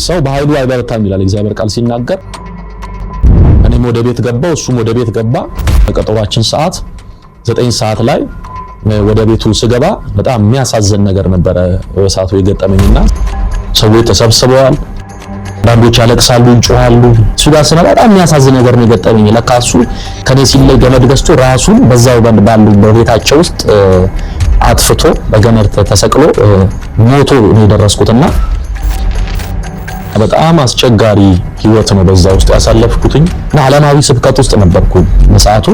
ሰው በኃይሉ አይበረታም ይላል እግዚአብሔር ቃል ሲናገር። እኔም ወደ ቤት ገባው፣ እሱም ወደ ቤት ገባ። በቀጠሯችን ሰዓት 9 ሰዓት ላይ ወደ ቤቱ ስገባ በጣም የሚያሳዝን ነገር ነበረ በሰዓቱ የገጠመኝና ሰዎች ተሰብስበዋል። አንዳንዶች ያለቅሳሉ፣ ይጮሃሉ። እሱ ጋር ስመጣ በጣም የሚያሳዝን ነገር ነው የገጠመኝ። ለካ እሱ ከኔ ሲለይ ገመድ ገዝቶ ራሱን በዛው ባሉ በቤታቸው ውስጥ አጥፍቶ በገመድ ተሰቅሎ ሞቶ ነው የደረስኩትና በጣም አስቸጋሪ ህይወት ነው በዛ ውስጥ ያሳለፍኩትኝ እና ዓለማዊ ስብከት ውስጥ ነበርኩኝ። በሰዓቱ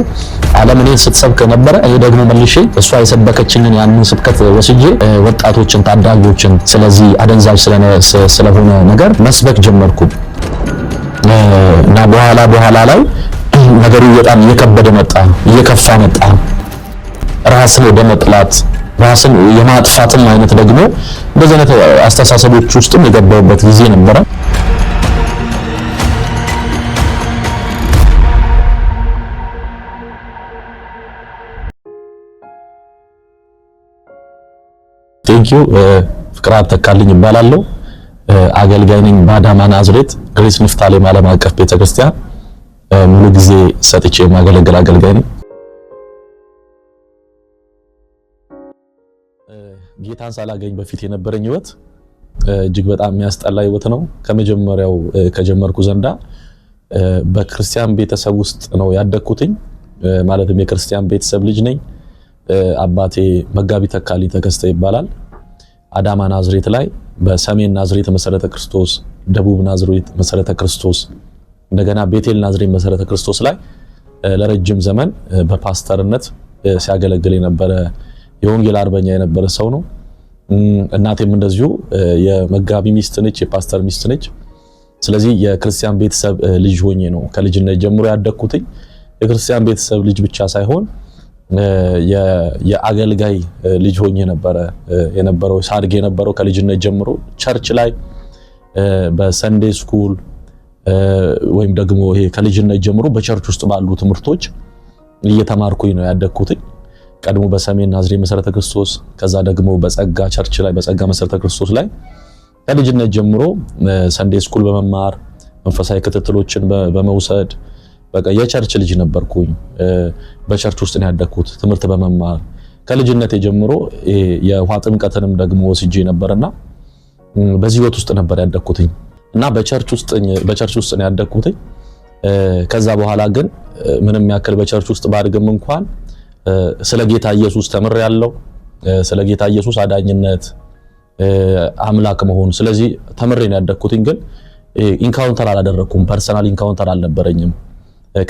ዓለም እኔን ስትሰብክ ነበረ። እኔ ደግሞ መልሼ እሷ የሰበከችኝን ያንን ስብከት ወስጄ ወጣቶችን፣ ታዳጊዎችን ስለዚህ አደንዛዥ ስለሆነ ነገር መስበክ ጀመርኩ እና በኋላ በኋላ ላይ ነገሩ በጣም እየከበደ መጣ፣ እየከፋ መጣ። ራስን ወደ መጥላት ራስን የማጥፋትም አይነት ደግሞ እንደዚህ አይነት አስተሳሰቦች ውስጥም የገባሁበት ጊዜ ነበረ። Thank you። ፍቅርአብ ተካልኝ እባላለሁ። አገልጋይ ነኝ በአዳማ ናዝሬት ግሬስ ንፍታሌም ዓለም አቀፍ ቤተክርስቲያን ሙሉ ጊዜ ሰጥቼ የማገለግል አገልጋይ ነኝ። ጌታን ሳላገኝ በፊት የነበረኝ ህይወት እጅግ በጣም የሚያስጠላ ህይወት ነው። ከመጀመሪያው ከጀመርኩ ዘንዳ በክርስቲያን ቤተሰብ ውስጥ ነው ያደግኩትኝ። ማለትም የክርስቲያን ቤተሰብ ልጅ ነኝ። አባቴ መጋቢ ተካልኝ ተከስተ ይባላል። አዳማ ናዝሬት ላይ በሰሜን ናዝሬት መሰረተ ክርስቶስ፣ ደቡብ ናዝሬት መሰረተ ክርስቶስ፣ እንደገና ቤቴል ናዝሬት መሰረተ ክርስቶስ ላይ ለረጅም ዘመን በፓስተርነት ሲያገለግል የነበረ የወንጌል አርበኛ የነበረ ሰው ነው። እናቴም እንደዚሁ የመጋቢ ሚስት ነች፣ የፓስተር ሚስት ነች። ስለዚህ የክርስቲያን ቤተሰብ ልጅ ሆኜ ነው ከልጅነት ጀምሮ ያደግኩትኝ። የክርስቲያን ቤተሰብ ልጅ ብቻ ሳይሆን የአገልጋይ ልጅ ሆኜ ነበረ የነበረው ሳድግ የነበረው ከልጅነት ጀምሮ church ላይ በ Sunday school ወይም ደግሞ ይሄ ከልጅነት ጀምሮ በ church ውስጥ ባሉ ትምህርቶች እየተማርኩኝ ነው ያደግኩትኝ። ቀድሞ በሰሜን ናዝሬት መሰረተ ክርስቶስ፣ ከዛ ደግሞ በጸጋ church ላይ በጸጋ መሰረተ ክርስቶስ ላይ ከልጅነት ጀምሮ Sunday school በመማር መንፈሳዊ ክትትሎችን በመውሰድ በቃ የ church ልጅ ነበርኩኝ። በ church ውስጥ ነው ያደግኩት ትምህርት በመማር ከልጅነቴ ጀምሮ የውሃ ጥምቀትንም ደግሞ ወስጄ ነበርና በዚህ ህይወት ውስጥ ነበር ያደግኩትኝ እና በ church ውስጥ ነው ያደግኩትኝ። ከዛ በኋላ ግን ምንም ያክል በ church ውስጥ ባድግም እንኳን ስለ ጌታ ኢየሱስ ተምሬያለሁ። ስለ ጌታ ኢየሱስ አዳኝነት፣ አምላክ መሆን ስለዚህ ተምሬ ነው ያደግኩትኝ። ግን encounter አላደረኩም። personal encounter አልነበረኝም።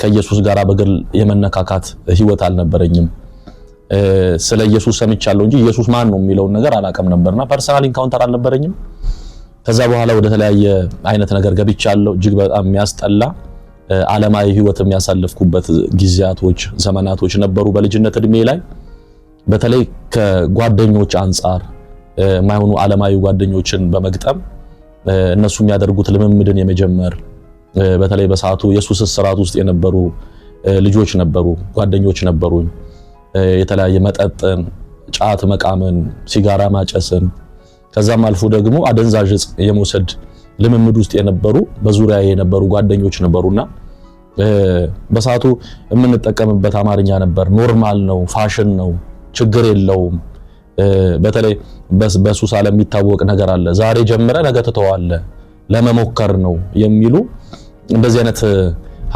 ከኢየሱስ ጋር በግል የመነካካት ህይወት አልነበረኝም። ስለ ኢየሱስ ሰምቻለሁ እንጂ ኢየሱስ ማን ነው የሚለውን ነገር አላውቅም ነበርና personal encounter አልነበረኝም። ከዛ በኋላ ወደ ተለያየ አይነት ነገር ገብቻለሁ። እጅግ በጣም የሚያስጠላ ዓለማዊ ህይወት የሚያሳልፍኩበት ጊዜያቶች፣ ዘመናቶች ነበሩ በልጅነት እድሜ ላይ። በተለይ ከጓደኞች አንጻር የማይሆኑ ዓለማዊ ጓደኞችን በመግጠም እነሱ የሚያደርጉት ልምምድን የመጀመር በተለይ በሰዓቱ የሱስ እስራት ውስጥ የነበሩ ልጆች ነበሩ፣ ጓደኞች ነበሩኝ። የተለያየ መጠጥን፣ ጫት መቃምን፣ ሲጋራ ማጨስን ከዛም አልፎ ደግሞ አደንዛዥ እጽ የመውሰድ ልምምድ ውስጥ የነበሩ በዙሪያ የነበሩ ጓደኞች ነበሩና በሰዓቱ የምንጠቀምበት አማርኛ ነበር። normal ነው፣ ፋሽን ነው፣ ችግር የለውም። በተለይ በሱስ ዓለም የሚታወቅ ነገር አለ። ዛሬ ጀምረ ነገ ትተዋለህ፣ ለመሞከር ነው የሚሉ እንደዚህ አይነት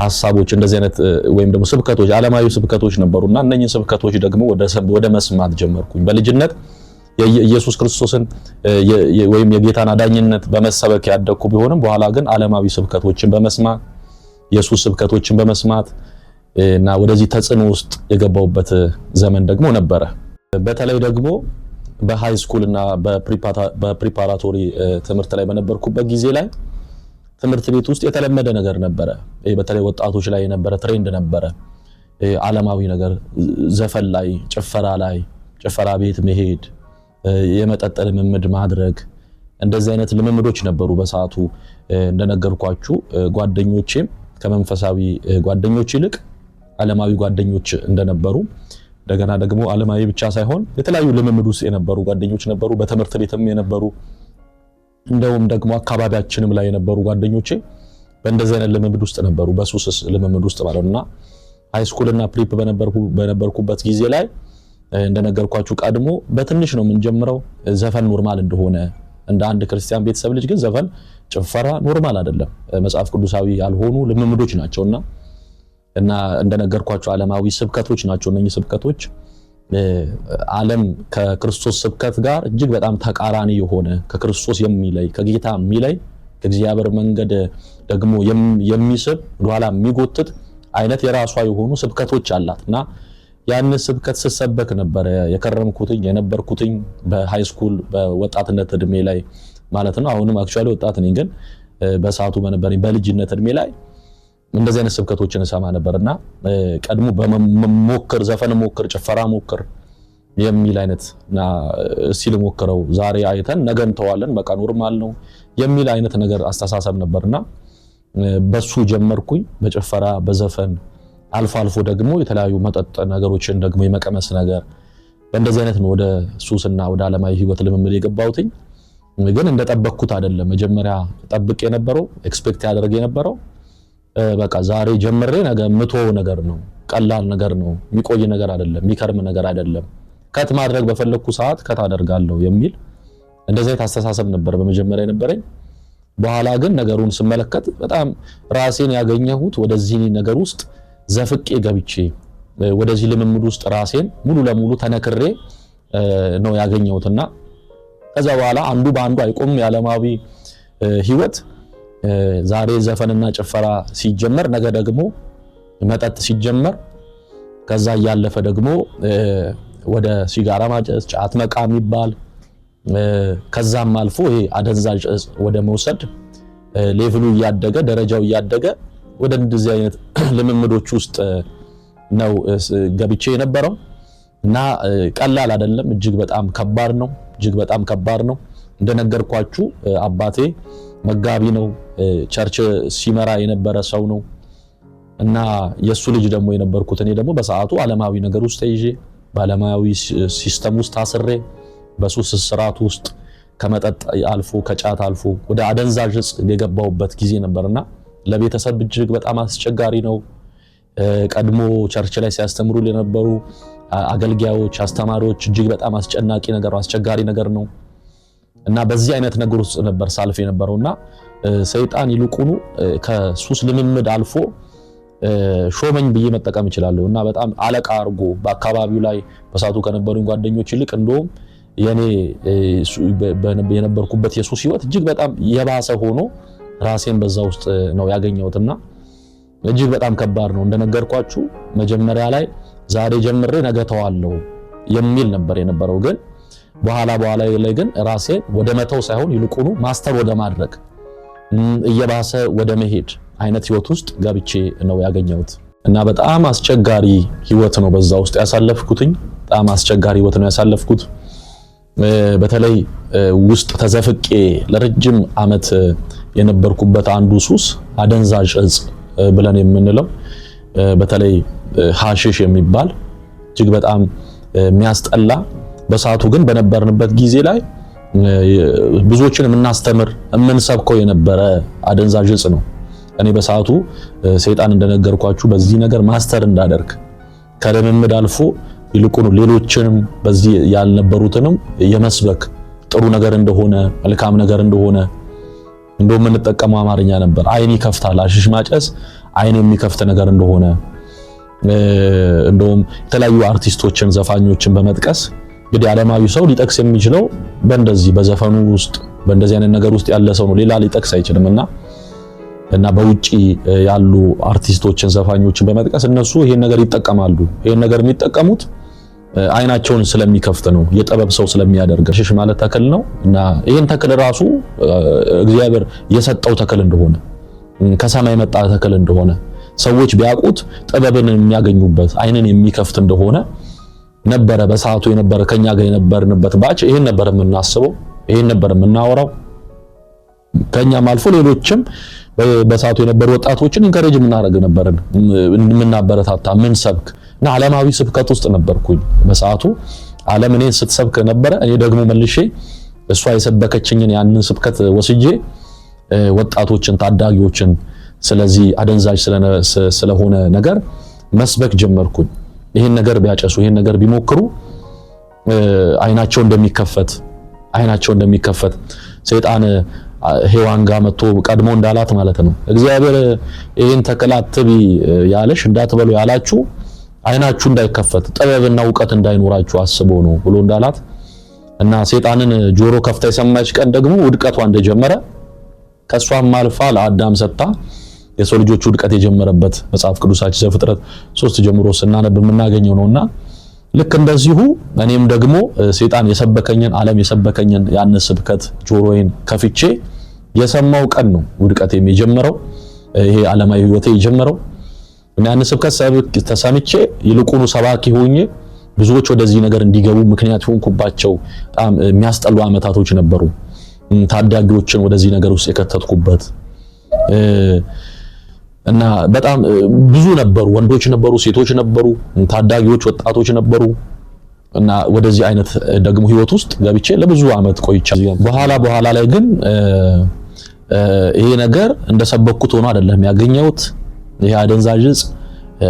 ሀሳቦች እንደዚህ አይነት ወይም ደግሞ ስብከቶች፣ ዓለማዊ ስብከቶች ነበሩና እነኚህ ስብከቶች ደግሞ ወደ መስማት ጀመርኩኝ። በልጅነት የኢየሱስ ክርስቶስን ወይም የጌታን አዳኝነት በመሰበክ ያደግኩ ቢሆንም በኋላ ግን ዓለማዊ ስብከቶችን በመስማት የሱስ ስብከቶችን በመስማት እና ወደዚህ ተጽዕኖ ውስጥ የገባሁበት ዘመን ደግሞ ነበረ። በተለይ ደግሞ በ high school እና በ preparatory ትምህርት ላይ በነበርኩበት ጊዜ ላይ ትምህርት ቤት ውስጥ የተለመደ ነገር ነበረ። በተለይ ወጣቶች ላይ የነበረ trend ነበረ። ዓለማዊ ነገር ዘፈን ላይ፣ ጭፈራ ላይ፣ ጭፈራ ቤት መሄድ፣ የመጠጥ ልምምድ ማድረግ እንደዚህ አይነት ልምምዶች ነበሩ በሰዓቱ። እንደነገርኳችሁ ጓደኞቼም ከመንፈሳዊ ጓደኞች ይልቅ ዓለማዊ ጓደኞች እንደነበሩ እንደገና ደግሞ ዓለማዊ ብቻ ሳይሆን የተለያዩ ልምምድ ውስጥ የነበሩ ጓደኞች ነበሩ። በትምህርት ቤትም የነበሩ እንደውም ደግሞ አካባቢያችንም ላይ የነበሩ ጓደኞቼ በእንደዚህ አይነት ልምምድ ውስጥ ነበሩ፣ በሱስ ልምምድ ውስጥ ማለት ነውና high school እና prep በነበርኩበት ጊዜ ላይ እንደነገርኳችሁ ቀድሞ በትንሽ ነው የምንጀምረው። ዘፈን normal እንደሆነ እንደ አንድ ክርስቲያን ቤተሰብ ልጅ ግን ዘፈን፣ ጭፈራ normal አይደለም፣ መጽሐፍ ቅዱሳዊ ያልሆኑ ልምምዶች ናቸውና እና እንደነገርኳችሁ ዓለማዊ ስብከቶች ናቸው። እነኚህ ስብከቶች ዓለም ከክርስቶስ ስብከት ጋር እጅግ በጣም ተቃራኒ የሆነ፣ ከክርስቶስ የሚለይ፣ ከጌታ የሚለይ፣ ከእግዚአብሔር መንገድ ደግሞ የሚስብ፣ ወደኋላ የሚጎትት አይነት የራሷ የሆኑ ስብከቶች አላት። እና ያን ስብከት ስሰበክ ነበረ የከረምኩትኝ የነበርኩትኝ በ high school በወጣትነት እድሜ ላይ ማለት ነው። አሁንም actually ወጣት ነኝ፣ ግን በሰዓቱ በነበረኝ በልጅነት እድሜ ላይ እንደዚህ አይነት ስብከቶችን እሰማ ነበርና ቀድሞ በመሞከር ዘፈን ሞክር፣ ጭፈራ ሞክር የሚል አይነት እና እስቲ ልሞክረው፣ ዛሬ አይተን ነገ እንተዋለን፣ በቃ normal ነው የሚል አይነት ነገር አስተሳሰብ ነበርና በሱ ጀመርኩኝ። በጭፈራ፣ በዘፈን፣ አልፎ አልፎ ደግሞ የተለያዩ መጠጥ ነገሮችን ደግሞ የመቀመስ ነገር፣ በእንደዚህ አይነት ነው ወደ ሱስና ወደ ዓለማዊ ህይወት ልምምድ የገባሁትኝ። ግን እንደጠበቅኩት አይደለም። መጀመሪያ ጠብቅ የነበረው፣ expect ያደርግ የነበረው በቃ ዛሬ ጀምሬ ነገ ምተወው ነገር ነው፣ ቀላል ነገር ነው፣ የሚቆይ ነገር አይደለም፣ የሚከርም ነገር አይደለም፣ cut ማድረግ በፈለግኩ ሰዓት cut አደርጋለሁ የሚል እንደዚህ አይነት አስተሳሰብ ነበር በመጀመሪያ የነበረኝ። በኋላ ግን ነገሩን ስመለከት በጣም ራሴን ያገኘሁት ወደዚህ ነገር ውስጥ ዘፍቄ ገብቼ፣ ወደዚህ ልምምድ ውስጥ ራሴን ሙሉ ለሙሉ ተነክሬ ነው ያገኘሁትና ከዛ በኋላ አንዱ በአንዱ አይቆምም የዓለማዊ ህይወት። ዛሬ ዘፈንና ጭፈራ ሲጀመር ነገ ደግሞ መጠጥ ሲጀመር፣ ከዛ እያለፈ ደግሞ ወደ ሲጋራ ማጨስ፣ ጫት መቃም የሚባል፣ ከዛም አልፎ ይሄ አደንዛዥ እጽ ወደ መውሰድ level ኡ እያደገ፣ ደረጃው እያደገ ወደ እንደዚህ አይነት ልምምዶች ውስጥ ነው ገብቼ የነበረው። እና ቀላል አይደለም፣ እጅግ በጣም ከባድ ነው። እጅግ በጣም ከባድ ነው። እንደነገርኳችሁ አባቴ መጋቢ ነው፣ church ሲመራ የነበረ ሰው ነው። እና የሱ ልጅ ደግሞ የነበርኩት እኔ ደግሞ በሰዓቱ ዓለማዊ ነገር ውስጥ ተይዤ፣ በዓለማዊ system ውስጥ ታስሬ፣ በሱስ ስርዓት ውስጥ ከመጠጥ አልፎ ከጫት አልፎ ወደ አደንዛዥ እጽ የገባሁበት ጊዜ ነበርና ለቤተሰብ እጅግ በጣም አስቸጋሪ ነው። ቀድሞ church ላይ ሲያስተምሩ የነበሩ አገልጋዮች፣ አስተማሪዎች እጅግ በጣም አስጨናቂ ነገር ነው፣ አስቸጋሪ ነገር ነው። እና በዚህ አይነት ነገር ውስጥ ነበር ሳልፍ የነበረውና ሰይጣን ይልቁኑ ከሱስ ልምምድ አልፎ ሾመኝ ብዬ መጠቀም እችላለሁ። እና በጣም አለቃ አድርጎ በአካባቢው ላይ በሰዓቱ ከነበሩኝ ጓደኞች ይልቅ እንደውም የኔ የነበርኩበት የሱስ ህይወት እጅግ በጣም የባሰ ሆኖ ራሴን በዛ ውስጥ ነው ያገኘሁትና እጅግ በጣም ከባድ ነው። እንደነገርኳችሁ መጀመሪያ ላይ ዛሬ ጀምሬ ነገ ተዋለሁ የሚል ነበር የነበረው። ግን በኋላ በኋላ ላይ ግን ራሴን ወደ መተው ሳይሆን ይልቁኑ master ወደ ማድረግ፣ እየባሰ ወደ መሄድ አይነት ህይወት ውስጥ ገብቼ ነው ያገኘሁት። እና በጣም አስቸጋሪ ህይወት ነው በዛ ውስጥ ያሳለፍኩትኝ። በጣም አስቸጋሪ ህይወት ነው ያሳለፍኩት። በተለይ ውስጥ ተዘፍቄ ለረጅም ዓመት የነበርኩበት አንዱ ሱስ አደንዛዥ እጽ ብለን የምንለው፣ በተለይ ሐሺሽ የሚባል እጅግ በጣም የሚያስጠላ፣ በሰዓቱ ግን በነበርንበት ጊዜ ላይ ብዙዎችን የምናስተምር፣ የምንሰብከው የነበረ አደንዛዥ እጽ ነው። እኔ በሰዓቱ ሰይጣን እንደነገርኳችሁ በዚህ ነገር master እንዳደርግ፣ ከልምምድ አልፎ ይልቁኑ ሌሎችንም በዚህ ያልነበሩትንም የመስበክ፣ ጥሩ ነገር እንደሆነ፣ መልካም ነገር እንደሆነ፣ እንደውም የምንጠቀመው አማርኛ ነበር። አይን ይከፍታል፣ አሽሽ ማጨስ አይን የሚከፍት ነገር እንደሆነ፣ እንደውም የተለያዩ አርቲስቶችን፣ ዘፋኞችን በመጥቀስ፣ እንግዲህ ዓለማዊ ሰው ሊጠቅስ የሚችለው በእንደዚህ በዘፈኑ ውስጥ በእንደዚህ አይነት ነገር ውስጥ ያለ ሰው ነው። ሌላ ሊጠቅስ አይችልም። እና በውጪ ያሉ አርቲስቶችን፣ ዘፋኞችን በመጥቀስ እነሱ ይሄን ነገር ይጠቀማሉ። ይሄን ነገር የሚጠቀሙት አይናቸውን ስለሚከፍት ነው፣ የጥበብ ሰው ስለሚያደርግ። ሐሺሽ ማለት ተክል ነው እና ይሄን ተክል ራሱ እግዚአብሔር የሰጠው ተክል እንደሆነ፣ ከሰማይ የመጣ ተክል እንደሆነ፣ ሰዎች ቢያውቁት ጥበብን የሚያገኙበት፣ አይንን የሚከፍት እንደሆነ ነበረ በሰዓቱ የነበረ ከኛ ጋር የነበርንበት batch። ይሄን ነበር የምናስበው፣ ይሄን ነበር የምናወራው። ከኛም አልፎ ሌሎችም በሰዓቱ የነበሩ ወጣቶችን encourage የምናደርግ ነበርን፣ የምናበረታታ፣ የምንሰብክ። እና ዓለማዊ ስብከት ውስጥ ነበርኩኝ በሰዓቱ። ዓለም እኔን ስትሰብክ ነበረ፣ እኔ ደግሞ መልሼ እሷ የሰበከችኝን ያንን ስብከት ወስጄ ወጣቶችን፣ ታዳጊዎችን ስለዚህ አደንዛዥ ስለሆነ ነገር መስበክ ጀመርኩኝ። ይሄን ነገር ቢያጨሱ፣ ይሄን ነገር ቢሞክሩ አይናቸው እንደሚከፈት፣ አይናቸው እንደሚከፈት፣ ሰይጣን ሔዋን ጋር መጥቶ ቀድሞ እንዳላት ማለት ነው። እግዚአብሔር ይሄን ተክል አትብዪ ያለሽ፣ እንዳትበሉ ያላችሁ አይናችሁ እንዳይከፈት፣ ጥበብና እውቀት እንዳይኖራችሁ አስቦ ነው ብሎ እንዳላት እና ሰይጣንን ጆሮ ከፍታ የሰማች ቀን ደግሞ ውድቀቷ እንደጀመረ፣ ከሷም አልፋ ለአዳም ሰጥታ የሰው ልጆች ውድቀት የጀመረበት መጽሐፍ ቅዱሳችን ዘፍጥረት 3 ጀምሮ ስናነብ የምናገኘው ነውና፣ ልክ እንደዚሁ እኔም ደግሞ ሰይጣን የሰበከኝን፣ ዓለም የሰበከኝን ያን ስብከት ጆሮዬን ከፍቼ የሰማው ቀን ነው ውድቀቴም የጀመረው፣ ይሄ ዓለማዊ ህይወቴ የጀመረው። እና ያን ስብከት ተሰምቼ ይልቁኑ ሰባኪ ሆኜ ብዙዎች ወደዚህ ነገር እንዲገቡ ምክንያት የሆንኩባቸው በጣም የሚያስጠሉ አመታቶች ነበሩ። ታዳጊዎችን ወደዚህ ነገር ውስጥ የከተትኩበት እና በጣም ብዙ ነበሩ። ወንዶች ነበሩ፣ ሴቶች ነበሩ፣ ታዳጊዎች፣ ወጣቶች ነበሩ። እና ወደዚህ አይነት ደግሞ ህይወት ውስጥ ገብቼ ለብዙ አመት ቆይቻለሁ። በኋላ በኋላ ላይ ግን ይሄ ነገር እንደሰበኩት ሆኖ አይደለም ያገኘሁት። ይሄ አደንዛዥ እጽ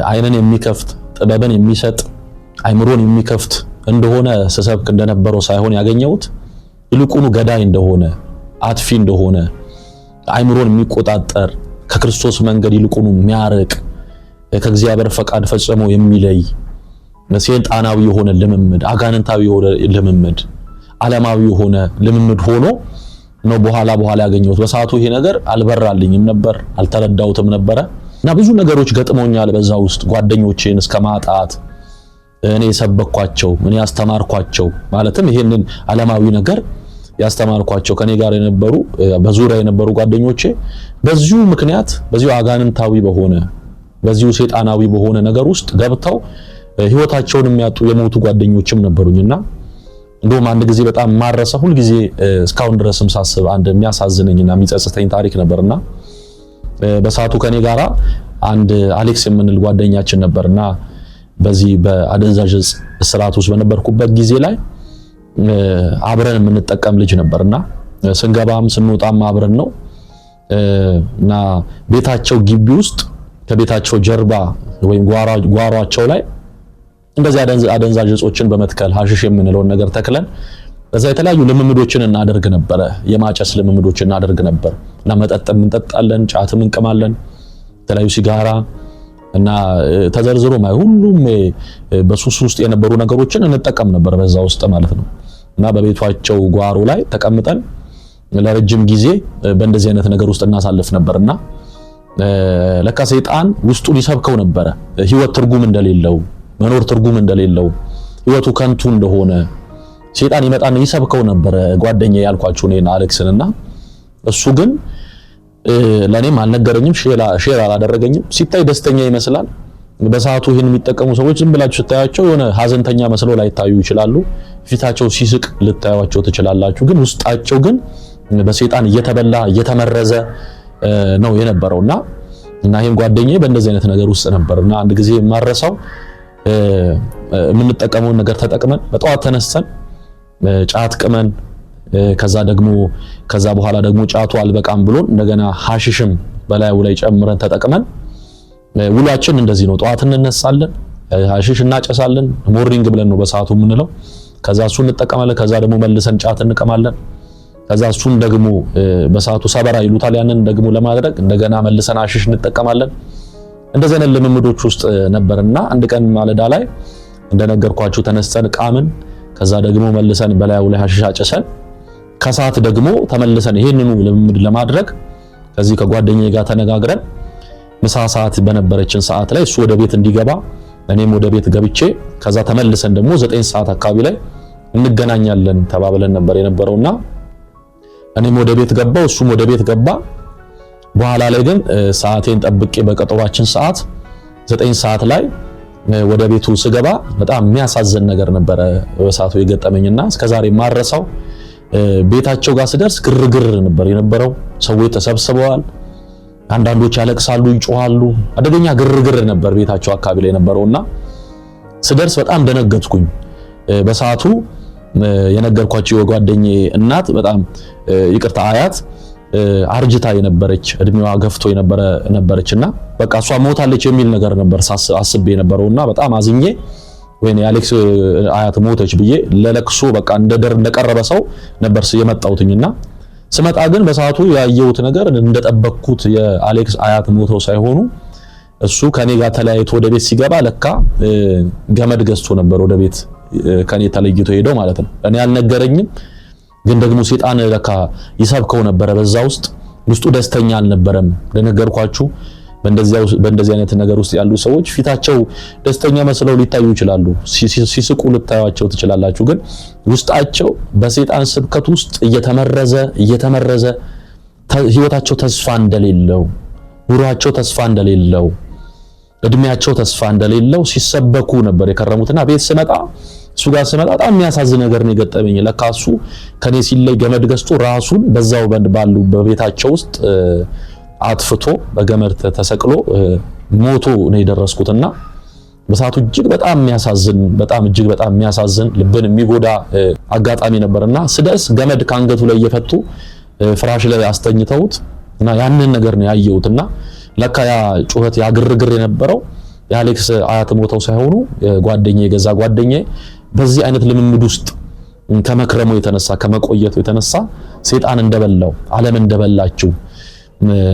አይንን የሚከፍት፣ ጥበብን የሚሰጥ፣ አይምሮን የሚከፍት እንደሆነ ስሰብክ እንደነበረው ሳይሆን ያገኘሁት ይልቁኑ ገዳይ እንደሆነ፣ አጥፊ እንደሆነ፣ አይምሮን የሚቆጣጠር፣ ከክርስቶስ መንገድ ይልቁኑ የሚያርቅ፣ ከእግዚአብሔር ፈቃድ ፈጽሞ የሚለይ፣ ሰይጣናዊ የሆነ ልምምድ፣ አጋንንታዊ የሆነ ልምምድ፣ ዓለማዊ የሆነ ልምምድ ሆኖ ነው በኋላ በኋላ ያገኘሁት። በሰዓቱ ይሄ ነገር አልበራልኝም ነበር፣ አልተረዳሁትም ነበረ እና ብዙ ነገሮች ገጥሞኛል። በዛ ውስጥ ጓደኞቼን እስከ ማጣት፣ እኔ የሰበኳቸው፣ እኔ ያስተማርኳቸው፣ ማለትም ይሄንን ዓለማዊ ነገር ያስተማርኳቸው ከኔ ጋር የነበሩ፣ በዙሪያ የነበሩ ጓደኞቼ በዚሁ ምክንያት፣ በዚሁ አጋንንታዊ በሆነ፣ በዚሁ ሰይጣናዊ በሆነ ነገር ውስጥ ገብተው ህይወታቸውን የሚያጡ፣ የሞቱ ጓደኞችም ነበሩኝና እንደውም አንድ ጊዜ በጣም ማረሰ ሁል ጊዜ እስካሁን ድረስም ሳስብ አንድ የሚያሳዝነኝና የሚጸጽተኝ ታሪክ ነበርና፣ በሰዓቱ ከኔ ጋራ አንድ አሌክስ የምንል ጓደኛችን ነበርና በዚህ በአደንዛዥ እጽ እስራት ውስጥ በነበርኩበት ጊዜ ላይ አብረን የምንጠቀም ልጅ ነበርና ስንገባም ስንወጣም አብረን ነው። እና ቤታቸው ግቢ ውስጥ ከቤታቸው ጀርባ ወይም ጓሯቸው ላይ እንደዚህ አደንዛዥ እጾችን በመትከል፣ ሀሽሽ የምንለውን ነገር ተክለን በዛ የተለያዩ ልምምዶችን እናደርግ ነበረ። የማጨስ ልምምዶችን እናደርግ ነበር እና መጠጥም እንጠጣለን፣ ጫትም እንቅማለን፣ የተለያዩ ሲጋራ እና ተዘርዝሮ ማይ ሁሉም በሱስ ውስጥ የነበሩ ነገሮችን እንጠቀም ነበር በዛ ውስጥ ማለት ነው። እና በቤቷቸው ጓሮ ላይ ተቀምጠን ለረጅም ጊዜ በእንደዚህ አይነት ነገር ውስጥ እናሳልፍ ነበርና ለካ ሰይጣን ውስጡ ሊሰብከው ነበረ። ህይወት ትርጉም እንደሌለው፣ መኖር ትርጉም እንደሌለው፣ ህይወቱ ከንቱ እንደሆነ ሰይጣን ይመጣና ይሰብከው ነበረ። ጓደኛ ያልኳችሁ እኔን አሌክስንና እሱ ግን ለኔም አልነገረኝም፣ share አላደረገኝም። ሲታይ ደስተኛ ይመስላል። በሰዓቱ ይህን የሚጠቀሙ ሰዎች ዝም ብላችሁ ስታያቸው የሆነ ሀዘንተኛ መስለው ላይታዩ ይችላሉ። ፊታቸው ሲስቅ ልታዩቸው ትችላላችሁ። ግን ውስጣቸው ግን በሰይጣን እየተበላ፣ እየተመረዘ ነው የነበረውና እና ይሄም ጓደኛዬ በእንደዚህ አይነት ነገር ውስጥ ነበርና አንድ ጊዜ የማረሳው የምንጠቀመውን ነገር ተጠቅመን በጠዋት ተነስተን ጫት ቅመን፣ ከዛ ደግሞ ከዛ በኋላ ደግሞ ጫቱ አልበቃም ብሎን እንደገና ሀሽሽም በላዩ ላይ ጨምረን ተጠቅመን ውሏችን እንደዚህ ነው። ጠዋት እንነሳለን፣ ሀሽሽ እናጨሳለን። Morning ብለን ነው በሰዓቱ የምንለው። ከዛ እሱን እንጠቀማለን። ከዛ ደግሞ መልሰን ጫት እንቀማለን። ከዛ እሱን ደግሞ በሰዓቱ ሰበራ ይሉታል። ያንን ደግሞ ለማድረግ እንደገና መልሰን ሀሽሽ እንጠቀማለን። እንደዚህ አይነት ልምምዶች ውስጥ ነበርና አንድ ቀን ማለዳ ላይ እንደነገርኳችሁ ተነስተን ቃምን። ከዛ ደግሞ መልሰን በላዩ ላይ ሀሽሽ አጭሰን ከሰዓት ደግሞ ተመልሰን ይሄንኑ ልምምድ ለማድረግ ከዚህ ከጓደኛዬ ጋር ተነጋግረን ምሳ ሰዓት በነበረችን ሰዓት ላይ እሱ ወደ ቤት እንዲገባ እኔም ወደ ቤት ገብቼ ከዛ ተመልሰን ደግሞ 9 ሰዓት አካባቢ ላይ እንገናኛለን ተባብለን ነበር የነበረውና እኔም ወደ ቤት ገባው፣ እሱም ወደ ቤት ገባ። በኋላ ላይ ግን ሰዓቴን ጠብቄ በቀጠሯችን ሰዓት 9 ሰዓት ላይ ወደ ቤቱ ስገባ በጣም የሚያሳዝን ነገር ነበረ በሰዓቱ የገጠመኝና እስከዛሬ ማረሳው። ቤታቸው ጋር ስደርስ ግርግር ነበር የነበረው። ሰዎች ተሰብስበዋል። አንዳንዶች ያለቅሳሉ፣ ይጮሃሉ። አደገኛ ግርግር ነበር ቤታቸው አካባቢ ላይ የነበረውና ስደርስ በጣም ደነገጥኩኝ። በሰዓቱ የነገርኳቸው የጓደኛዬ እናት በጣም ይቅርታ አያት አርጅታ የነበረች እድሜዋ ገፍቶ የነበረ ነበረችና በቃ እሷ ሞታለች የሚል ነገር ነበር አስቤ የነበረውና በጣም አዝኜ ወይኔ የአሌክስ አያት ሞተች ብዬ ለለቅሶ በቃ እንደቀረበ ሰው ነበር የመጣሁትኝና ስመጣ ግን በሰዓቱ ያየሁት ነገር እንደጠበቅኩት የአሌክስ አያት ሞተው ሳይሆኑ እሱ ከኔ ጋር ተለያይቶ ወደ ቤት ሲገባ ለካ ገመድ ገዝቶ ነበር ወደ ቤት ከኔ ተለይቶ ሄደው ማለት ነው። እኔ አልነገረኝም፣ ግን ደግሞ ሴጣን ለካ ይሰብከው ነበረ። በዛ ውስጥ ውስጡ ደስተኛ አልነበረም። ለነገርኳችሁ በእንደዚህ አይነት ነገር ውስጥ ያሉ ሰዎች ፊታቸው ደስተኛ መስለው ሊታዩ ይችላሉ፣ ሲስቁ ልታዩቸው ትችላላችሁ። ግን ውስጣቸው በሴጣን ስብከት ውስጥ እየተመረዘ እየተመረዘ ህይወታቸው ተስፋ እንደሌለው፣ ኑሯቸው ተስፋ እንደሌለው፣ እድሜያቸው ተስፋ እንደሌለው ሲሰበኩ ነበር የከረሙትና ቤት ስመጣ እሱ ጋር ስመጣ በጣም የሚያሳዝን ነገር ነው የገጠመኝ። ለካ እሱ ከኔ ሲለይ ገመድ ገዝቶ ራሱን በዛው ባሉ በቤታቸው ውስጥ አጥፍቶ በገመድ ተሰቅሎ ሞቶ ነው የደረስኩትና በሰዓቱ እጅግ በጣም የሚያሳዝን በጣም እጅግ በጣም የሚያሳዝን ልብን የሚጎዳ አጋጣሚ ነበርና ስደርስ ገመድ ከአንገቱ ላይ እየፈቱ ፍራሽ ላይ አስተኝተውት እና ያንን ነገር ነው ያየሁትና ለካ ያ ጩኸት ያ ግርግር የነበረው የአሌክስ አያት ሞተው ሳይሆኑ ጓደኛዬ የገዛ ጓደኛዬ በዚህ አይነት ልምምድ ውስጥ ከመክረሙ የተነሳ ከመቆየቱ የተነሳ ሴጣን እንደበላው ዓለም እንደበላችው።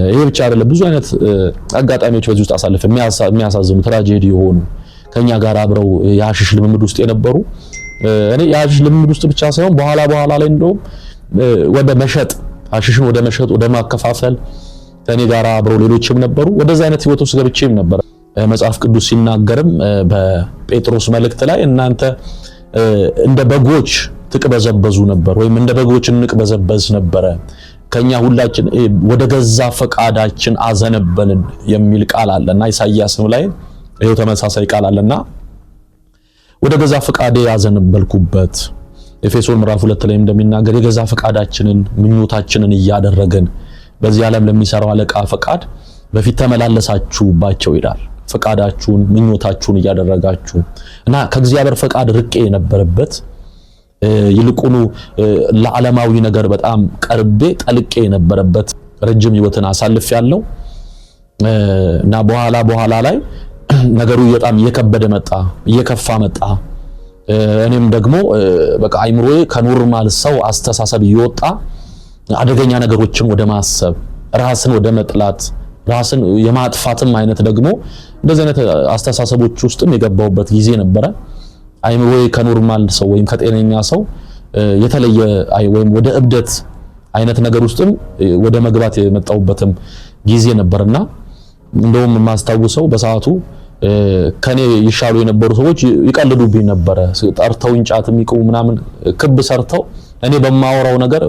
ይሄ ብቻ አይደለም፣ ብዙ አይነት አጋጣሚዎች በዚህ ውስጥ አሳልፈ የሚያሳዝኑ ትራጀዲ የሆኑ ከኛ ጋር አብረው የሐሺሽ ልምምድ ውስጥ የነበሩ፣ እኔ የሐሺሽ ልምምድ ውስጥ ብቻ ሳይሆን በኋላ በኋላ ላይ እንደውም ወደ መሸጥ፣ ሐሺሽን ወደ መሸጥ ወደ ማከፋፈል ከኔ ጋር አብረው ሌሎችም ነበሩ። ወደዛ አይነት ህይወት ውስጥ ገብቼም ነበር። መጽሐፍ ቅዱስ ሲናገርም በጴጥሮስ መልእክት ላይ እናንተ እንደ በጎች ትቅበዘበዙ ነበር ወይም እንደ በጎች እንቅበዘበዝ ነበረ፣ ከኛ ሁላችን ወደ ገዛ ፈቃዳችን አዘነበልን የሚል ቃል አለና ኢሳይያስም ላይ ይሄው ተመሳሳይ ቃል አለና ወደ ገዛ ፈቃዴ ያዘነበልኩበት፣ ኤፌሶን ምዕራፍ 2 ላይ እንደሚናገር የገዛ ፈቃዳችንን ምኞታችንን እያደረግን በዚህ ዓለም ለሚሰራው አለቃ ፈቃድ በፊት ተመላለሳችሁባቸው ይላል። ፈቃዳችሁን ምኞታችሁን እያደረጋችሁ እና ከእግዚአብሔር ፈቃድ ርቄ የነበረበት፣ ይልቁኑ ለዓለማዊ ነገር በጣም ቀርቤ ጠልቄ የነበረበት ረጅም ህይወትን አሳልፍ ያለው እና በኋላ በኋላ ላይ ነገሩ በጣም እየከበደ መጣ፣ እየከፋ መጣ። እኔም ደግሞ በቃ አይምሮዬ ከ normal ሰው አስተሳሰብ እየወጣ አደገኛ ነገሮችን ወደ ማሰብ፣ ራስን ወደ መጥላት፣ ራስን የማጥፋትም አይነት ደግሞ እንደዚህ አይነት አስተሳሰቦች ውስጥም የገባሁበት ጊዜ ነበረ። አይምሮዬ ከ normal ሰው ወይም ከጤነኛ ሰው የተለየ ወይም ወደ እብደት አይነት ነገር ውስጥም ወደ መግባት የመጣሁበትም ጊዜ ነበርና እንደውም የማስታውሰው በሰዓቱ ከኔ ይሻሉ የነበሩ ሰዎች ይቀልዱብኝ ነበረ። ጠርተውኝ ጫት የሚቅሙ ምናምን ክብ ሰርተው እኔ በማወራው ነገር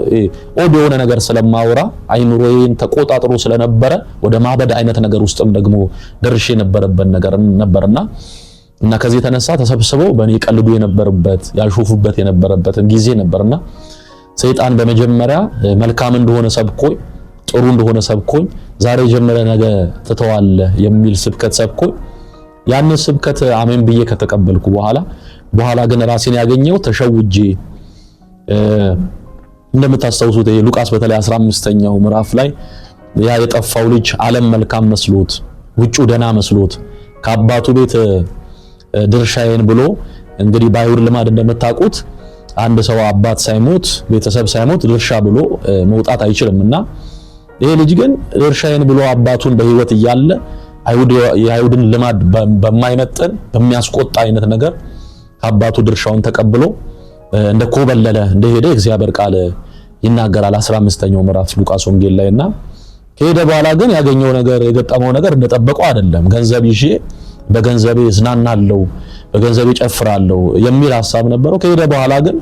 odd የሆነ ነገር ስለማወራ አይምሮዬን ተቆጣጥሮ ስለነበረ ወደ ማበድ አይነት ነገር ውስጥም ደግሞ ደርሼ የነበረበት ነገር ነበርና እና ከዚህ የተነሳ ተሰብስበው በእኔ ይቀልዱ የነበረበት ያሾፉበት የነበረበትም ጊዜ ነበርና ሰይጣን በመጀመሪያ መልካም እንደሆነ ሰብኮኝ፣ ጥሩ እንደሆነ ሰብኮኝ፣ ዛሬ ጀምረ ነገ ትተዋለህ የሚል ስብከት ሰብኮኝ ያንን ስብከት አሜን ብዬ ከተቀበልኩ በኋላ በኋላ ግን ራሴን ያገኘው ተሸውጄ፣ እንደምታስታውሱት ሉቃስ በተለይ 15ኛው ምዕራፍ ላይ ያ የጠፋው ልጅ ዓለም መልካም መስሎት፣ ውጩ ደና መስሎት ከአባቱ ቤት ድርሻዬን ብሎ፣ እንግዲህ በአይሁድ ልማድ እንደምታውቁት አንድ ሰው አባት ሳይሞት ቤተሰብ ሳይሞት ድርሻ ብሎ መውጣት አይችልም እና ይሄ ልጅ ግን ድርሻዬን ብሎ አባቱን በሕይወት እያለ የአይሁድን ልማድ በማይመጥን በሚያስቆጣ አይነት ነገር ከአባቱ ድርሻውን ተቀብሎ እንደ ኮበለለ እንደሄደ የእግዚአብሔር ቃል ይናገራል 15ኛው ምዕራፍ ሉቃስ ወንጌል ላይና ከሄደ በኋላ ግን ያገኘው ነገር የገጠመው ነገር እንደጠበቀው አይደለም። ገንዘብ ይዤ በገንዘቤ እዝናናለሁ፣ በገንዘቤ ጨፍራለሁ የሚል ሐሳብ ነበረው። ከሄደ በኋላ ግን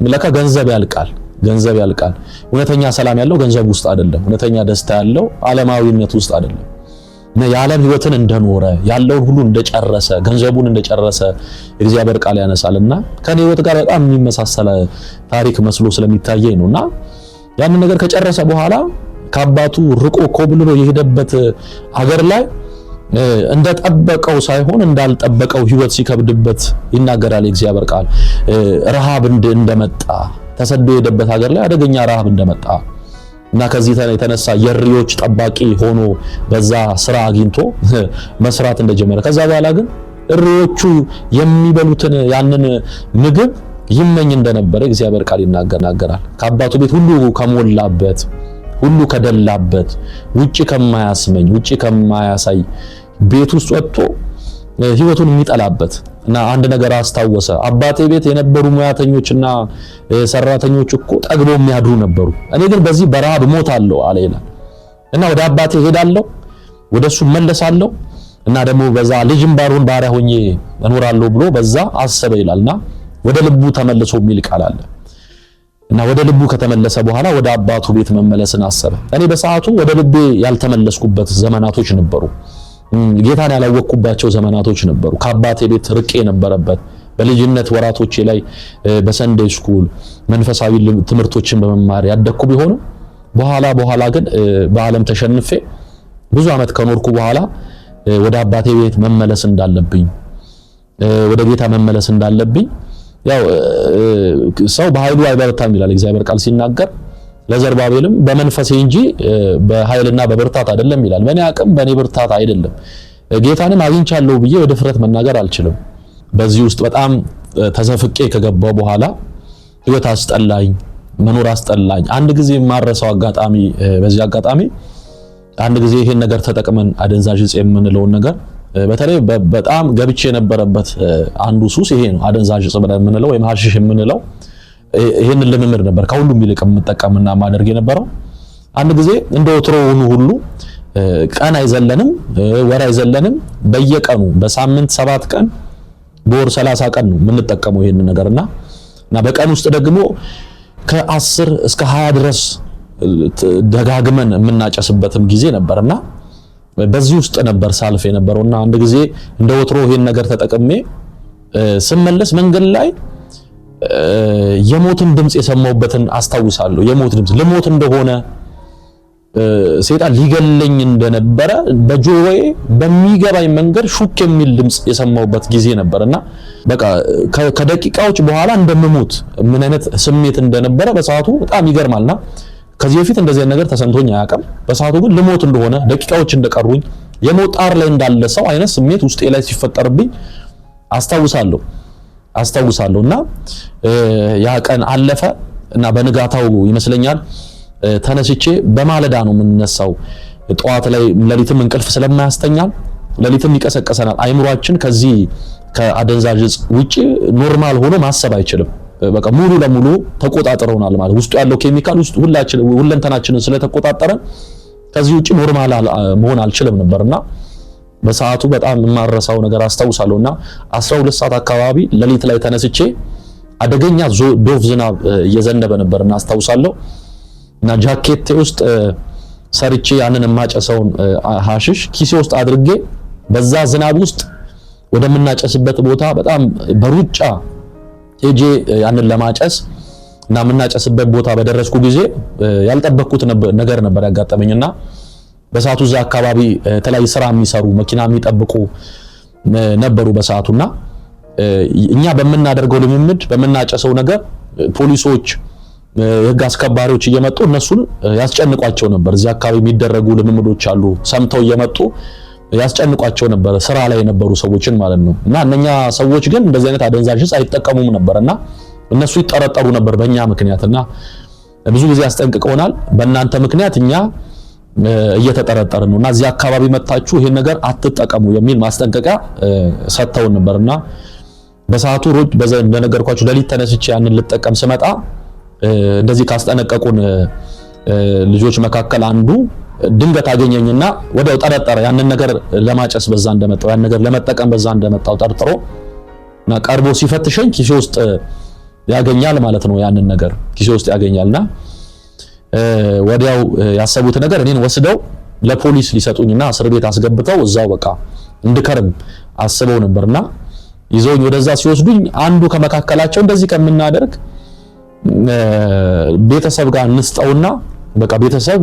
ለካ ገንዘብ ያልቃል፣ ገንዘብ ያልቃል። እውነተኛ ሰላም ያለው ገንዘብ ውስጥ አይደለም። እውነተኛ ደስታ ያለው ዓለማዊነት ውስጥ አይደለም። እና የዓለም ህይወትን እንደኖረ፣ ያለውን ሁሉ እንደጨረሰ፣ ገንዘቡን እንደጨረሰ እግዚአብሔር ቃል ያነሳልና ከኔ ህይወት ጋር በጣም የሚመሳሰል ታሪክ መስሎ ስለሚታየኝ ነውና ያንን ነገር ከጨረሰ በኋላ ከአባቱ ርቆ ኮብልሎ የሄደበት ሀገር ላይ እንደጠበቀው ሳይሆን እንዳልጠበቀው ህይወት ሲከብድበት ይናገራል የእግዚአብሔር ቃል። ረሃብ እንደመጣ፣ ተሰዶ የሄደበት ሀገር ላይ አደገኛ ረሃብ እንደመጣ እና ከዚህ የተነሳ የእሪዎች ጠባቂ ሆኖ በዛ ስራ አግኝቶ መስራት እንደጀመረ፣ ከዛ በኋላ ግን እሪዎቹ የሚበሉትን ያንን ምግብ ይመኝ እንደነበረ እግዚአብሔር ቃል ይናገራል። ከአባቱ ቤት ሁሉ ከሞላበት፣ ሁሉ ከደላበት፣ ውጪ ከማያስመኝ፣ ውጪ ከማያሳይ ቤት ውስጥ ወጥቶ ህይወቱን የሚጠላበት እና አንድ ነገር አስታወሰ። አባቴ ቤት የነበሩ ሙያተኞችና ሰራተኞች እኮ ጠግበው የሚያድሩ ነበሩ፣ እኔ ግን በዚህ በረሃብ እሞታለሁ አለ ይላል። እና ወደ አባቴ እሄዳለሁ፣ ወደሱ እመለሳለሁ እና ደግሞ በዛ ልጅም ባልሆን ባሪያ ሆኜ እኖራለሁ ብሎ በዛ አሰበ ይላልና ወደ ልቡ ተመልሶ የሚል ቃል አለ። እና ወደ ልቡ ከተመለሰ በኋላ ወደ አባቱ ቤት መመለስን አሰበ። እኔ በሰዓቱ ወደ ልቤ ያልተመለስኩበት ዘመናቶች ነበሩ። ጌታን ያላወቅኩባቸው ዘመናቶች ነበሩ። ከአባቴ ቤት ርቄ የነበረበት በልጅነት ወራቶቼ ላይ በ Sunday school መንፈሳዊ ትምህርቶችን በመማር ያደግኩ ቢሆንም በኋላ በኋላ ግን በዓለም ተሸንፌ ብዙ ዓመት ከኖርኩ በኋላ ወደ አባቴ ቤት መመለስ እንዳለብኝ፣ ወደ ጌታ መመለስ እንዳለብኝ፣ ያው ሰው በኃይሉ አይበረታም ይላል እግዚአብሔር ቃል ሲናገር፣ ለዘርባቤልም በመንፈሴ እንጂ በኃይልና በብርታት አይደለም ይላል። በእኔ አቅም በእኔ ብርታት አይደለም። ጌታንም አግኝቻለሁ ብዬ በድፍረት መናገር አልችልም። በዚህ ውስጥ በጣም ተዘፍቄ ከገባው በኋላ ህይወት አስጠላኝ፣ መኖር አስጠላኝ። አንድ ጊዜ የማረሳው አጋጣሚ፣ በዚህ አጋጣሚ አንድ ጊዜ ይሄን ነገር ተጠቅመን፣ አደንዛዥ እጽ የምንለውን ነገር፣ በተለይ በጣም ገብቼ የነበረበት አንዱ ሱስ ይሄ ነው። አደንዛዥ እጽ ብለን የምንለው ወይም ሀሺሽ የምንለው ይሄንን ልምምድ ነበር ከሁሉም ይልቅ የምጠቀምና ማደርግ የነበረው። አንድ ጊዜ እንደ ወትሮውኑ ሁሉ ቀን አይዘለንም፣ ወር አይዘለንም። በየቀኑ በሳምንት 7 ቀን፣ በወር 30 ቀን ነው የምንጠቀመው ይሄንን ነገርና እና በቀን ውስጥ ደግሞ ከ10 እስከ 20 ድረስ ደጋግመን የምናጨስበትም ጊዜ ነበርና በዚህ ውስጥ ነበር ሳልፍ የነበረውና አንድ ጊዜ እንደ ወትሮ ይሄን ነገር ተጠቅሜ ስመለስ መንገድ ላይ የሞትን ድምጽ የሰማሁበትን አስታውሳለሁ። የሞት ድምጽ፣ ልሞት እንደሆነ፣ ሰይጣን ሊገለኝ እንደነበረ በጆሮዬ በሚገባኝ መንገድ ሹክ የሚል ድምጽ የሰማሁበት ጊዜ ነበርና በቃ ከደቂቃዎች በኋላ እንደምሞት ምን አይነት ስሜት እንደነበረ በሰዓቱ በጣም ይገርማልና ከዚህ በፊት እንደዚህ አይነት ነገር ተሰምቶኝ አያውቅም። በሰዓቱ ግን ልሞት እንደሆነ፣ ደቂቃዎች እንደቀሩኝ፣ የሞት ጣር ላይ እንዳለ ሰው አይነት ስሜት ውስጤ ላይ ሲፈጠርብኝ አስታውሳለሁ እና ያ ቀን አለፈ እና በንጋታው ይመስለኛል ተነስቼ፣ በማለዳ ነው የምንነሳው። ጠዋት ላይ ሌሊትም እንቅልፍ ስለማያስተኛል ሌሊትም ይቀሰቀሰናል። አይምሯችን ከዚህ ከአደንዛዥ እጽ ውጪ normal ሆኖ ማሰብ አይችልም። በቃ ሙሉ ለሙሉ ተቆጣጥረውናል ማለት፣ ውስጡ ያለው ኬሚካል ውስጥ ሁላችን ሁለንተናችንን ስለተቆጣጠረን ከዚህ ውጪ normal መሆን አልችልም ነበርና በሰዓቱ በጣም የማረሳው ነገር አስታውሳለሁና 12 ሰዓት አካባቢ ሌሊት ላይ ተነስቼ አደገኛ ዶፍ ዝናብ እየዘነበ ነበርና አስታውሳለሁ እና ጃኬቴ ውስጥ ሰርቼ ያንን የማጨሰውን ሀሽሽ ኪሴ ውስጥ አድርጌ በዛ ዝናብ ውስጥ ወደምናጨስበት ቦታ በጣም በሩጫ ሄጄ ያንን ለማጨስ እና የምናጨስበት ቦታ በደረስኩ ጊዜ ያልጠበቅኩት ነገር ነበር ያጋጠመኝና በሰዓቱ እዛ አካባቢ የተለያዩ ስራ የሚሰሩ፣ መኪና የሚጠብቁ ነበሩ በሰዓቱና እኛ በምናደርገው ልምምድ፣ በምናጨሰው ነገር ፖሊሶች፣ የህግ አስከባሪዎች እየመጡ እነሱን ያስጨንቋቸው ነበር። እዚህ አካባቢ የሚደረጉ ልምምዶች አሉ፣ ሰምተው እየመጡ ያስጨንቋቸው ነበር፣ ስራ ላይ የነበሩ ሰዎችን ማለት ነው። እና እነኛ ሰዎች ግን እንደዚህ አይነት አደንዛዥ እጽ አይጠቀሙም ነበር እና እነሱ ይጠረጠሩ ነበር በእኛ ምክንያት እና ብዙ ጊዜ ያስጠንቅቀውናል። በእናንተ ምክንያት እኛ እየተጠረጠርን ነው እና እዚህ አካባቢ መታችሁ ይሄን ነገር አትጠቀሙ የሚል ማስጠንቀቂያ ሰጥተውን ነበርና በሰዓቱ ሮጭ በዛ እንደነገርኳችሁ ሌሊት ተነስቼ ያንን ልጠቀም ስመጣ እንደዚህ ካስጠነቀቁን ልጆች መካከል አንዱ ድንገት አገኘኝና ወዲያው ጠረጠረ። ያንን ነገር ለማጨስ በዛ እንደመጣው፣ ያንን ነገር ለመጠቀም በዛ እንደመጣው ጠርጥሮ እና ቀርቦ ሲፈትሸኝ ኪሴ ውስጥ ያገኛል ማለት ነው። ያንን ነገር ኪሴ ውስጥ ያገኛልና ወዲያው ያሰቡት ነገር እኔን ወስደው ለፖሊስ ሊሰጡኝና እስር ቤት አስገብተው እዛው በቃ እንድከርም አስበው ነበርና ይዘውኝ ወደዛ ሲወስዱኝ አንዱ ከመካከላቸው እንደዚህ ከምናደርግ ቤተሰብ ጋር እንስጠውና በቃ ቤተሰብ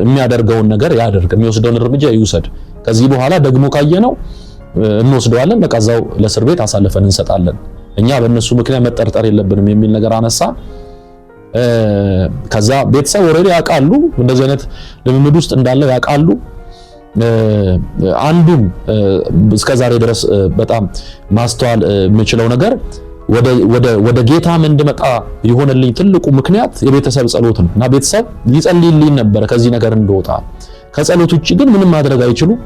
የሚያደርገውን ነገር ያደርግ፣ የሚወስደውን እርምጃ ይውሰድ። ከዚህ በኋላ ደግሞ ካየነው እንወስደዋለን፣ በቃ እዛው ለእስር ቤት አሳልፈን እንሰጣለን። እኛ በእነሱ ምክንያት መጠርጠር የለብንም የሚል ነገር አነሳ። ከዛ ቤተሰብ already ያውቃሉ፣ እንደዚህ አይነት ልምምድ ውስጥ እንዳለው ያውቃሉ። አንዱም እስከዛሬ ድረስ በጣም ማስተዋል የምችለው ነገር ወደ ጌታም እንድመጣ የሆነልኝ ትልቁ ምክንያት የቤተሰብ ጸሎት ነው። እና ቤተሰብ ሊጸልይልኝ ነበር ከዚህ ነገር እንደወጣ። ከጸሎት ውጭ ግን ምንም ማድረግ አይችሉም።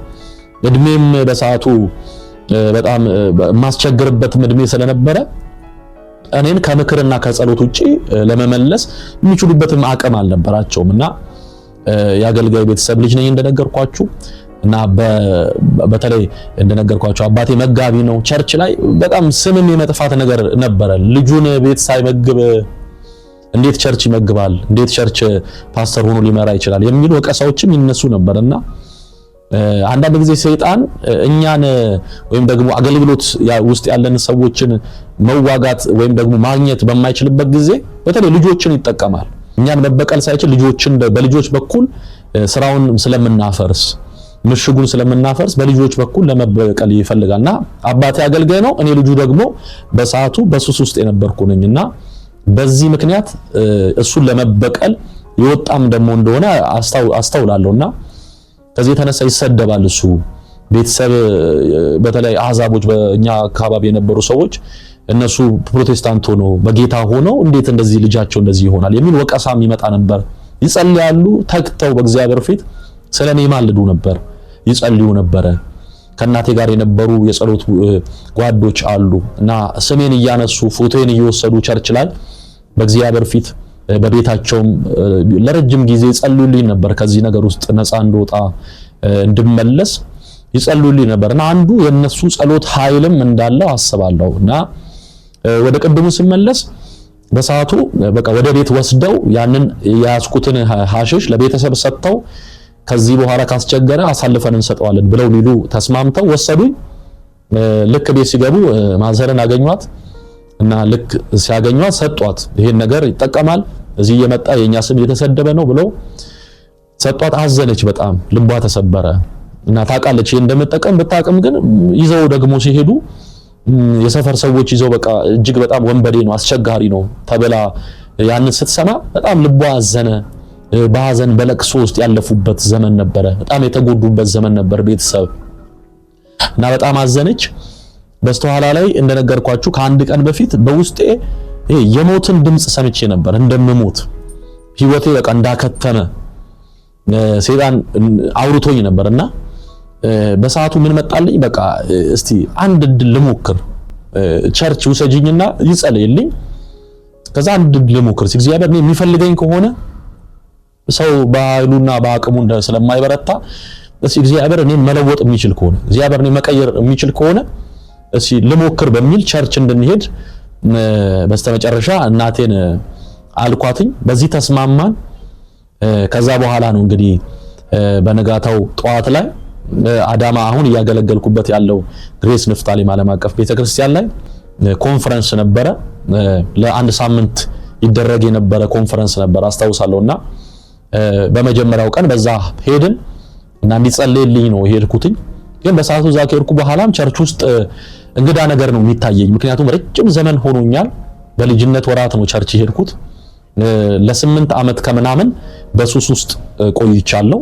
እድሜም በሰዓቱ በጣም የማስቸግርበትም እድሜ ስለነበረ እኔን ከምክርና ከጸሎት ውጪ ለመመለስ የሚችሉበትም አቅም አልነበራቸውም። እና የአገልጋይ ቤተሰብ ልጅ ነኝ እንደነገርኳችሁ። እና በተለይ እንደነገርኳችሁ አባቴ መጋቢ ነው። Church ላይ በጣም ስምም የመጥፋት ነገር ነበረ። ልጁን ቤት ሳይመግብ እንዴት church ይመግባል? እንዴት church ፓስተር ሆኖ ሊመራ ይችላል? የሚሉ ወቀሳዎችም ይነሱ ነበርና አንዳንድ ጊዜ ሰይጣን እኛን ወይም ደግሞ አገልግሎት ውስጥ ያለን ሰዎችን መዋጋት ወይም ደግሞ ማግኘት በማይችልበት ጊዜ በተለይ ልጆችን ይጠቀማል። እኛን መበቀል ሳይችል ልጆችን በልጆች በኩል ስራውን ስለምናፈርስ፣ ምሽጉን ስለምናፈርስ በልጆች በኩል ለመበቀል ይፈልጋልና አባቴ አገልጋይ ነው፣ እኔ ልጁ ደግሞ በሰዓቱ በሱስ ውስጥ የነበርኩ ነኝና በዚህ ምክንያት እሱን ለመበቀል የወጣም ደግሞ እንደሆነ አስተውላለሁና ከዚህ የተነሳ ይሰደባል። እሱ ቤተሰብ በተለይ አህዛቦች በእኛ አካባቢ የነበሩ ሰዎች እነሱ ፕሮቴስታንት ሆነው በጌታ ሆነው እንዴት እንደዚህ ልጃቸው እንደዚህ ይሆናል የሚል ወቀሳም ይመጣ ነበር። ይጸልያሉ፣ ተግተው በእግዚአብሔር ፊት ስለኔ ይማልዱ ነበር፣ ይጸልዩ ነበረ። ከእናቴ ጋር የነበሩ የጸሎት ጓዶች አሉ እና ስሜን እያነሱ ፎቶዬን እየወሰዱ church ላይ በእግዚአብሔር ፊት በቤታቸውም ለረጅም ጊዜ ይጸልዩልኝ ነበር። ከዚህ ነገር ውስጥ ነፃ እንድወጣ እንድመለስ ይጸልዩልኝ ነበር እና አንዱ የነሱ ጸሎት ኃይልም እንዳለው አስባለሁ። እና ወደ ቅድሙ ስመለስ በሰዓቱ በቃ ወደ ቤት ወስደው ያንን የያዝኩትን ሐሽሽ ለቤተሰብ ሰጥተው ከዚህ በኋላ ካስቸገረ አሳልፈን እንሰጠዋለን ብለው ሊሉ ተስማምተው ወሰዱኝ። ልክ ቤት ሲገቡ ማዘርን አገኟት እና ልክ ሲያገኟት ሰጧት። ይሄን ነገር ይጠቀማል፣ እዚህ እየመጣ የኛ ስም እየተሰደበ ነው ብለው ሰጧት። አዘነች፣ በጣም ልቧ ተሰበረ። እና ታውቃለች ይሄን እንደምጠቀም ብታውቅም ግን ይዘው ደግሞ ሲሄዱ የሰፈር ሰዎች ይዘው በቃ እጅግ በጣም ወንበዴ ነው፣ አስቸጋሪ ነው ተብላ ያንን ስትሰማ በጣም ልቧ አዘነ። በሀዘን በለቅሶ ውስጥ ያለፉበት ዘመን ነበረ። በጣም የተጎዱበት ዘመን ነበር ቤተሰብ እና በጣም አዘነች። በስተኋላ ላይ እንደነገርኳችሁ ከአንድ ቀን በፊት በውስጤ የሞትን ድምጽ ሰምቼ ነበር። እንደምሞት ህይወቴ በቃ እንዳከተመ ሰይጣን አውርቶኝ ነበርና በሰዓቱ ምን መጣልኝ? በቃ እስቲ አንድ እድል ልሞክር፣ church ውሰጂኝና ይጸልይልኝ፣ ከዛ አንድ እድል ልሞክር፣ እግዚአብሔር እኔ የሚፈልገኝ ከሆነ ሰው በኃይሉና በአቅሙ ስለማይበረታ እስቲ እግዚአብሔር እኔን መለወጥ የሚችል ከሆነ፣ እግዚአብሔር እኔን መቀየር የሚችል ከሆነ እስቲ ልሞክር በሚል church እንድንሄድ በስተመጨረሻ እናቴን አልኳትኝ። በዚህ ተስማማን። ከዛ በኋላ ነው እንግዲህ በነጋታው ጠዋት ላይ አዳማ አሁን እያገለገልኩበት ያለው ግሬስ ንፍታሌም ዓለም አቀፍ ቤተክርስቲያን ላይ ኮንፈረንስ ነበረ። ለአንድ ሳምንት ይደረግ የነበረ ኮንፈረንስ ነበር አስታውሳለሁና በመጀመሪያው ቀን በዛ ሄድን እና እንዲጸልይልኝ ነው የሄድኩትኝ። ግን በሰዓቱ እዛ ከሄድኩ በኋላም church ውስጥ እንግዳ ነገር ነው የሚታየኝ። ምክንያቱም ረጅም ዘመን ሆኖኛል። በልጅነት ወራት ነው church የሄድኩት። ለ8 ዓመት ከምናምን በሱስ ውስጥ ቆይቻለሁ።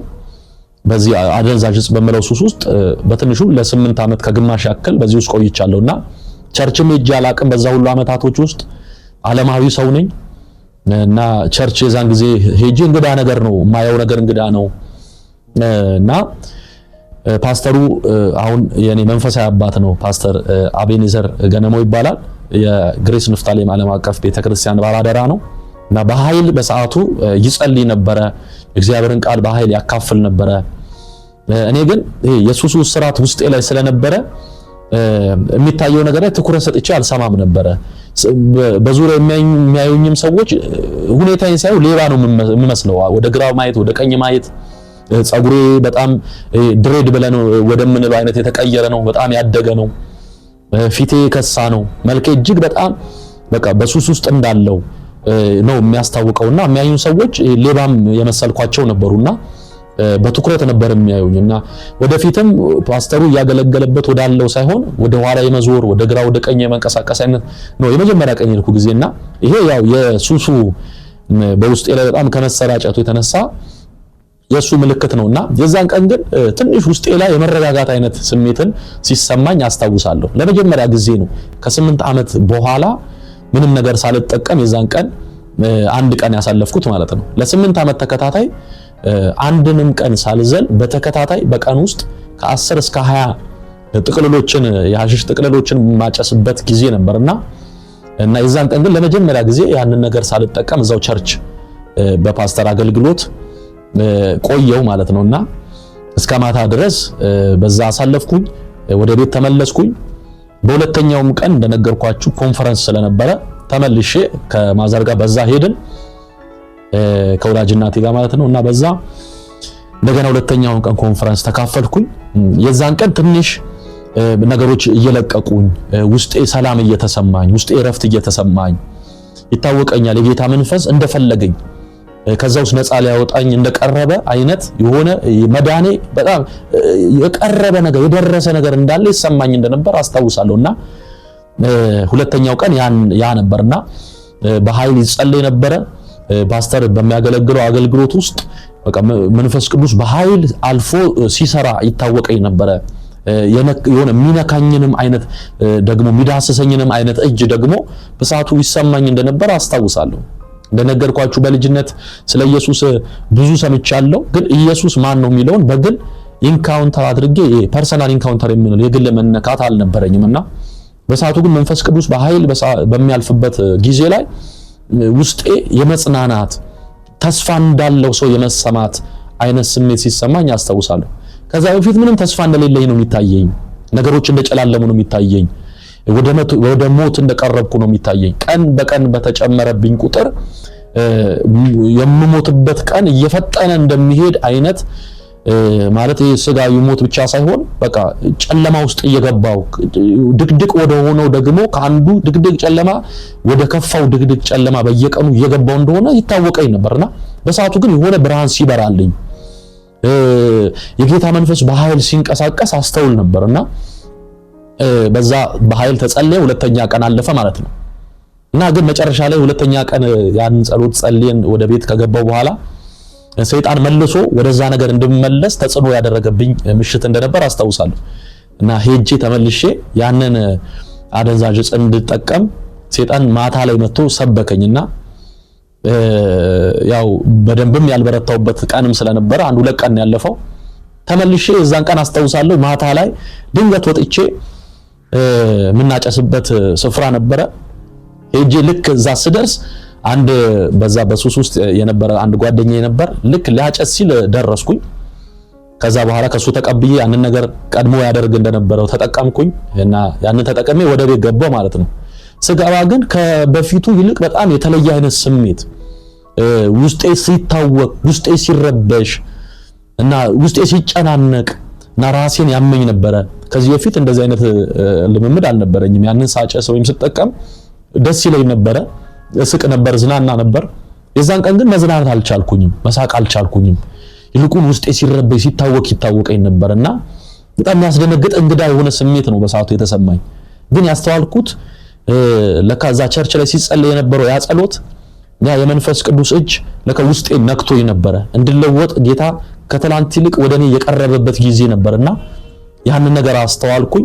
በዚህ አደንዛዥ እጽ በምለው ሱስ ውስጥ በትንሹ ለ8 ዓመት ከግማሽ ያክል በዚህ ውስጥ ቆይቻለሁና church ም ሄጄ አላቅም። በዛ ሁሉ ዓመታቶች ውስጥ ዓለማዊ ሰው ነኝ እና church የዛን ጊዜ ሄጄ እንግዳ ነገር ነው የማየው፣ ነገር እንግዳ ነው። እና ፓስተሩ አሁን የኔ መንፈሳዊ አባት ነው። ፓስተር አቤኔዘር ገነሞ ይባላል። የግሬስ ንፍታሌም ዓለም አቀፍ ቤተክርስቲያን ባላደራ ነው እና በኃይል በሰዓቱ ይጸልይ ነበረ። እግዚአብሔርን ቃል በኃይል ያካፍል ነበረ። እኔ ግን ይሄ የሱሱ ስራት ውስጤ ላይ ስለነበረ የሚታየው ነገር ላይ ትኩረት ሰጥቼ አልሰማም ነበረ። በዙሪያ የሚያዩኝም ሰዎች ሁኔታዬን ሲያዩ ሌባ ነው የምመስለው። ወደ ግራ ማየት፣ ወደ ቀኝ ማየት፣ ጸጉሬ በጣም dread ብለን ወደምንለው አይነት የተቀየረ ነው። በጣም ያደገ ነው። ፊቴ ከሳ ነው። መልኬ እጅግ በጣም በቃ በሱስ ውስጥ እንዳለው ነው የሚያስታውቀውና የሚያዩን ሰዎች ሌባም የመሰልኳቸው ነበሩና በትኩረት ነበር የሚያዩኝ እና ወደፊትም ፓስተሩ እያገለገለበት ወዳለው ሳይሆን ወደ ኋላ የመዞር፣ ወደ ግራ ወደ ቀኝ የመንቀሳቀስ አይነት ነው የመጀመሪያ ቀን የሄድኩ ጊዜና ይሄ ያው የሱሱ በውስጤ ላይ በጣም ከመሰራጨቱ የተነሳ የሱ ምልክት ነውና የዛን ቀን ግን ትንሽ ውስጤ ላይ የመረጋጋት አይነት ስሜትን ሲሰማኝ አስታውሳለሁ። ለመጀመሪያ ጊዜ ነው ከ8 ዓመት በኋላ ምንም ነገር ሳልጠቀም የዛን ቀን አንድ ቀን ያሳለፍኩት ማለት ነው። ለ8 ዓመት ተከታታይ አንድንም ቀን ሳልዘል በተከታታይ በቀን ውስጥ ከ10 እስከ 20 ጥቅልሎችን፣ የሐሺሽ ጥቅልሎችን ማጨስበት ጊዜ ነበርና እና የዛን ቀን ግን ለመጀመሪያ ጊዜ ያንን ነገር ሳልጠቀም እዛው church በፓስተር አገልግሎት ቆየው ማለት ነውና እስከ ማታ ድረስ በዛ አሳለፍኩኝ። ወደ ቤት ተመለስኩኝ። በሁለተኛውም ቀን እንደነገርኳችሁ ኮንፈረንስ ስለነበረ ተመልሼ ከ mother ጋር በዛ ሄድን፣ ከወላጅ እናቴ ጋር ማለት ነው። እና በዛ እንደገና ሁለተኛውን ቀን ኮንፈረንስ ተካፈልኩኝ። የዛን ቀን ትንሽ ነገሮች እየለቀቁኝ፣ ውስጤ ሰላም እየተሰማኝ፣ ውስጤ እረፍት እየተሰማኝ ይታወቀኛል። የጌታ መንፈስ እንደፈለገኝ፣ ከዛ ውስጥ ነፃ ሊያወጣኝ እንደቀረበ አይነት የሆነ መዳኔ በጣም የቀረበ ነገር፣ የደረሰ ነገር እንዳለ ይሰማኝ እንደነበር አስታውሳለሁ። እና ሁለተኛው ቀን ያ ነበርና በኃይል ይጸለይ ነበረ። ፓስተር በሚያገለግለው አገልግሎት ውስጥ በቃ መንፈስ ቅዱስ በኃይል አልፎ ሲሰራ ይታወቀኝ ነበረ። የሆነ የሚነካኝንም አይነት ደግሞ የሚዳስሰኝንም አይነት እጅ ደግሞ በሰዓቱ ይሰማኝ እንደነበር አስታውሳለሁ። እንደነገርኳችሁ በልጅነት ስለ ኢየሱስ ብዙ ሰምቻለሁ፣ ግን ኢየሱስ ማን ነው የሚለውን በግል encounter አድርጌ፣ personal encounter የምንለው የግል መነካት አልነበረኝም። እና በሰዓቱ ግን መንፈስ ቅዱስ በኃይል በሚያልፍበት ጊዜ ላይ ውስጤ የመጽናናት፣ ተስፋ እንዳለው ሰው የመሰማት አይነት ስሜት ሲሰማኝ አስታውሳለሁ። ከዛ በፊት ምንም ተስፋ እንደሌለኝ ነው የሚታየኝ። ነገሮች እንደጨላለሙ ነው የሚታየኝ። ወደ ሞት እንደቀረብኩ ነው የሚታየኝ። ቀን በቀን በተጨመረብኝ ቁጥር የምሞትበት ቀን እየፈጠነ እንደሚሄድ አይነት፣ ማለት ይሄ ስጋዊ ሞት ብቻ ሳይሆን በቃ ጨለማ ውስጥ እየገባው ድቅድቅ ወደ ሆነው ደግሞ ከአንዱ ድቅድቅ ጨለማ ወደ ከፋው ድቅድቅ ጨለማ በየቀኑ እየገባው እንደሆነ ይታወቀኝ ነበርና በሰዓቱ ግን የሆነ ብርሃን ሲበራልኝ፣ የጌታ መንፈስ በኃይል ሲንቀሳቀስ አስተውል ነበርና በዛ በኃይል ተጸለየ። ሁለተኛ ቀን አለፈ ማለት ነው። እና ግን መጨረሻ ላይ ሁለተኛ ቀን ያን ጸሎት ጸልየን ወደ ቤት ከገባው በኋላ ሰይጣን መልሶ ወደዛ ነገር እንድመለስ ተጽዕኖ ያደረገብኝ ምሽት እንደነበር አስታውሳለሁ። እና ሄጄ ተመልሼ ያንን አደንዛዥ ዕፅ እንድጠቀም ሰይጣን ማታ ላይ መጥቶ ሰበከኝና ያው በደንብም ያልበረታውበት ቀንም ስለነበረ አንድ ሁለት ቀን ያለፈው ተመልሼ የዛን ቀን አስታውሳለሁ። ማታ ላይ ድንገት ወጥቼ የምናጨስበት ስፍራ ነበረ። ሄጄ ልክ እዛ ስደርስ አንድ በዛ በሱስ ውስጥ የነበረ አንድ ጓደኛዬ ነበር። ልክ ሊያጨስ ሲል ደረስኩኝ። ከዛ በኋላ ከሱ ተቀብዬ ያንን ነገር ቀድሞ ያደርግ እንደነበረው ተጠቀምኩኝ እና ያንን ተጠቅሜ ወደ ቤት ገባሁ ማለት ነው። ስገባ ግን ከበፊቱ ይልቅ በጣም የተለየ አይነት ስሜት ውስጤ ሲታወክ፣ ውስጤ ሲረበሽ እና ውስጤ ሲጨናነቅ እና ራሴን ያመኝ ነበረ። ከዚህ በፊት እንደዚህ አይነት ልምምድ አልነበረኝም። ያንን ሳጨስ ወይም ስጠቀም ደስ ይለኝ ነበረ፣ እስቅ ነበር፣ ዝናና ነበር። የዛን ቀን ግን መዝናናት አልቻልኩኝም፣ መሳቅ አልቻልኩኝም። ይልቁን ውስጤ ሲረበሽ፣ ሲታወክ ይታወቀኝ ነበርና በጣም የሚያስደነግጥ እንግዳ የሆነ ስሜት ነው በሰዓቱ የተሰማኝ። ግን ያስተዋልኩት ለካ እዛ church ላይ ሲጸለይ የነበረው ያ ጸሎት፣ ያ የመንፈስ ቅዱስ እጅ ለካ ውስጤ ነክቶኝ ነበረ። እንድለወጥ ጌታ ከትላንት ይልቅ ወደ እኔ የቀረበበት ጊዜ ነበርና ያንን ነገር አስተዋልኩኝ።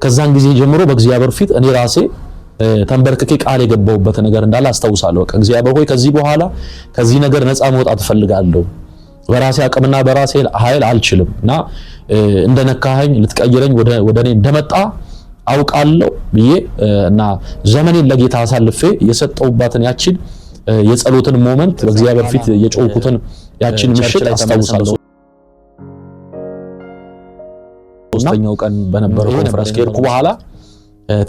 ከዛን ጊዜ ጀምሮ በእግዚአብሔር ፊት እኔ ራሴ ተንበርክኬ ቃል የገባሁበት ነገር እንዳለ አስታውሳለሁ። በቃ እግዚአብሔር ሆይ፣ ከዚህ በኋላ ከዚህ ነገር ነፃ መውጣት እፈልጋለሁ። በራሴ አቅምና በራሴ ኃይል አልችልም እና እንደነካኸኝ፣ ልትቀይረኝ ወደ እኔ እንደመጣ አውቃለሁ ብዬ እና ዘመኔን ለጌታ አሳልፌ የሰጠሁባትን ያችን የጸሎትን moment፣ በእግዚአብሔር ፊት የጮህኩትን ያችን ምሽት አስታውሳለሁ። ሶስተኛው ቀን በነበረው ኮንፈረንስ ከሄድኩ በኋላ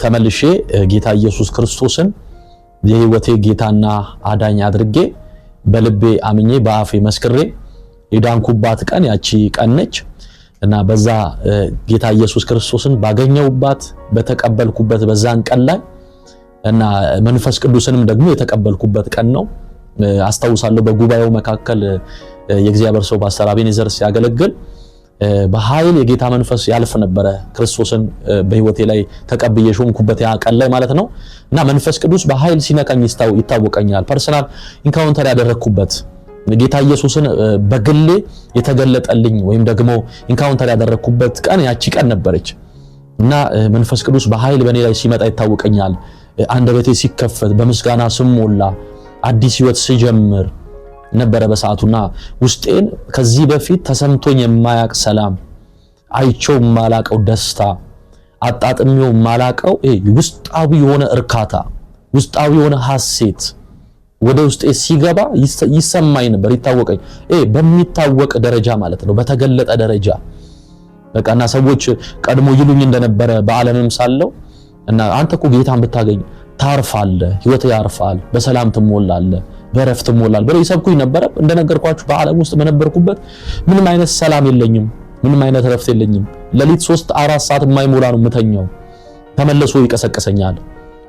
ተመልሼ ጌታ ኢየሱስ ክርስቶስን የህይወቴ ጌታና አዳኝ አድርጌ በልቤ አምኜ በአፌ መስክሬ የዳንኩባት ቀን ያቺ ቀን ነች። እና በዛ ጌታ ኢየሱስ ክርስቶስን ባገኘሁባት፣ በተቀበልኩበት በዛን ቀን ላይ እና መንፈስ ቅዱስንም ደግሞ የተቀበልኩበት ቀን ነው። አስታውሳለሁ በጉባኤው መካከል የእግዚአብሔር ሰው ፓስተር አቤኔዘር ሲያገለግል በኃይል የጌታ መንፈስ ያልፍ ነበረ። ክርስቶስን በህይወቴ ላይ ተቀብዬ ሾምኩበት ያ ቀን ላይ ማለት ነው። እና መንፈስ ቅዱስ በኃይል ሲነካኝ ይታወቀኛል። Personal encounter ያደረግኩበት፣ ጌታ ኢየሱስን በግሌ የተገለጠልኝ ወይም ደግሞ encounter ያደረግኩበት ቀን ያቺ ቀን ነበረች። እና መንፈስ ቅዱስ በኃይል በእኔ ላይ ሲመጣ ይታወቀኛል። አንደበቴ ሲከፈት፣ በምስጋና ስሞላ፣ አዲስ ህይወት ስጀምር ነበረ በሰዓቱና ውስጤን ከዚህ በፊት ተሰምቶኝ የማያቅ ሰላም፣ አይቼው የማላቀው ደስታ፣ አጣጥሜው የማላቀው ውስጣዊ የሆነ እርካታ፣ ውስጣዊ የሆነ ሐሴት ወደ ውስጤ ሲገባ ይሰማኝ ነበር፣ ይታወቀኝ፣ በሚታወቅ ደረጃ ማለት ነው፣ በተገለጠ ደረጃ በቃ። እና ሰዎች ቀድሞ ይሉኝ እንደነበረ በዓለምም ሳለው እና አንተ እኮ ጌታን ብታገኝ ታርፋለህ፣ ህይወት ያርፋል፣ በሰላም ትሞላለህ፣ በረፍት ትሞላለህ ብለው ይሰብኩኝ ነበረ። እንደነገርኳችሁ በዓለም ውስጥ በነበርኩበት ምንም አይነት ሰላም የለኝም፣ ምንም አይነት ረፍት የለኝም። ሌሊት 3-4 ሰዓት የማይሞላ ነው የምተኛው። ተመልሶ ይቀሰቅሰኛል።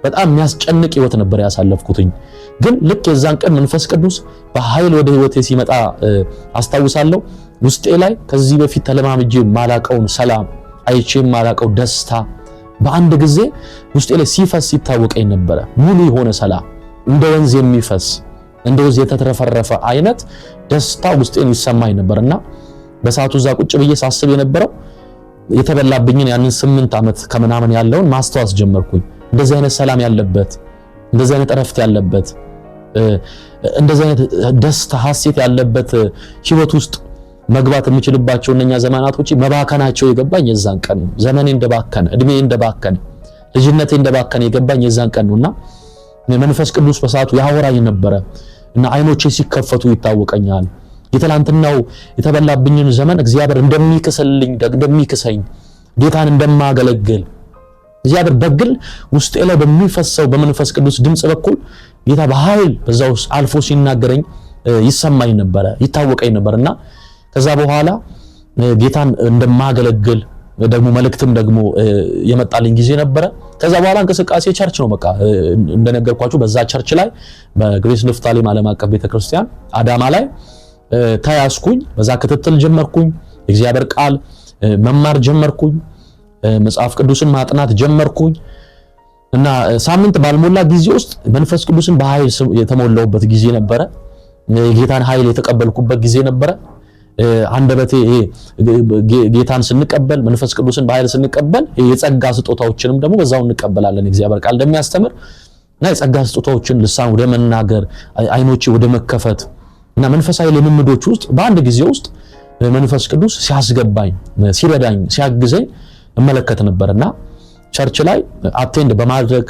በጣም የሚያስጨንቅ ህይወት ነበር ያሳለፍኩትኝ። ግን ልክ የዛን ቀን መንፈስ ቅዱስ በኃይል ወደ ህይወቴ ሲመጣ አስታውሳለሁ። ውስጤ ላይ ከዚህ በፊት ተለማምጄ የማላቀውን ሰላም፣ አይቼ የማላቀው ደስታ በአንድ ጊዜ ውስጤ ላይ ሲፈስ ይታወቀኝ ነበረ። ሙሉ የሆነ ሰላም፣ እንደ ወንዝ የሚፈስ፣ እንደ ወንዝ የተትረፈረፈ አይነት ደስታ ውስጤን ይሰማኝ ነበርና በሰዓቱ እዛ ቁጭ ብዬ ሳስብ የነበረው የተበላብኝን ያንን 8 ዓመት ከምናምን ያለውን ማስታወስ ጀመርኩኝ። እንደዚህ አይነት ሰላም ያለበት፣ እንደዚህ አይነት እረፍት ያለበት፣ እንደዚህ አይነት ደስታ ሐሴት ያለበት ህይወት ውስጥ መግባት የምችልባቸው እነኛ ዘመናቶች መባከናቸው የገባኝ የዛን ቀን ነው። ዘመኔ እንደባከነ፣ እድሜ እንደባከነ፣ ልጅነቴ እንደባከነ የገባኝ የዛን ቀን ነውና መንፈስ ቅዱስ በሰዓቱ ያወራኝ ነበረ እና አይኖቼ ሲከፈቱ ይታወቀኛል። የትላንትናው የተበላብኝን ዘመን እግዚአብሔር እንደሚክስልኝ፣ እንደሚክሰኝ፣ ጌታን እንደማገለግል እግዚአብሔር በግል ውስጤ ላይ በሚፈሰው በመንፈስ ቅዱስ ድምጽ በኩል ጌታ በኃይል በዛ ውስጥ አልፎ ሲናገረኝ ይሰማኝ ነበረ፣ ይታወቀኝ ነበር። እና ከዛ በኋላ ጌታን እንደማገለግል ደግሞ መልእክትም ደግሞ የመጣልኝ ጊዜ ነበረ። ከዛ በኋላ እንቅስቃሴ church ነው። በቃ እንደነገርኳችሁ በዛ church ላይ በግሬስ ንፍታሌም ዓለም አቀፍ ቤተክርስቲያን አዳማ ላይ ተያዝኩኝ። በዛ ክትትል ጀመርኩኝ። የእግዚአብሔር ቃል መማር ጀመርኩኝ። መጽሐፍ ቅዱስን ማጥናት ጀመርኩኝ። እና ሳምንት ባልሞላ ጊዜ ውስጥ መንፈስ ቅዱስን በኃይል የተሞላሁበት ጊዜ ነበረ። የጌታን ኃይል የተቀበልኩበት ጊዜ ነበረ። አንደበቴ ይሄ ጌታን ስንቀበል፣ መንፈስ ቅዱስን በኃይል ስንቀበል የጸጋ ስጦታዎችንም ደግሞ በዛው እንቀበላለን። እግዚአብሔር ቃል እንደሚያስተምር እና የጸጋ ስጦታዎችን ልሳን ወደ መናገር፣ አይኖቼ ወደ መከፈት እና መንፈሳዊ ልምምዶች ውስጥ በአንድ ጊዜ ውስጥ መንፈስ ቅዱስ ሲያስገባኝ፣ ሲረዳኝ፣ ሲያግዘኝ እመለከት ነበርና church ላይ attend በማድረግ፣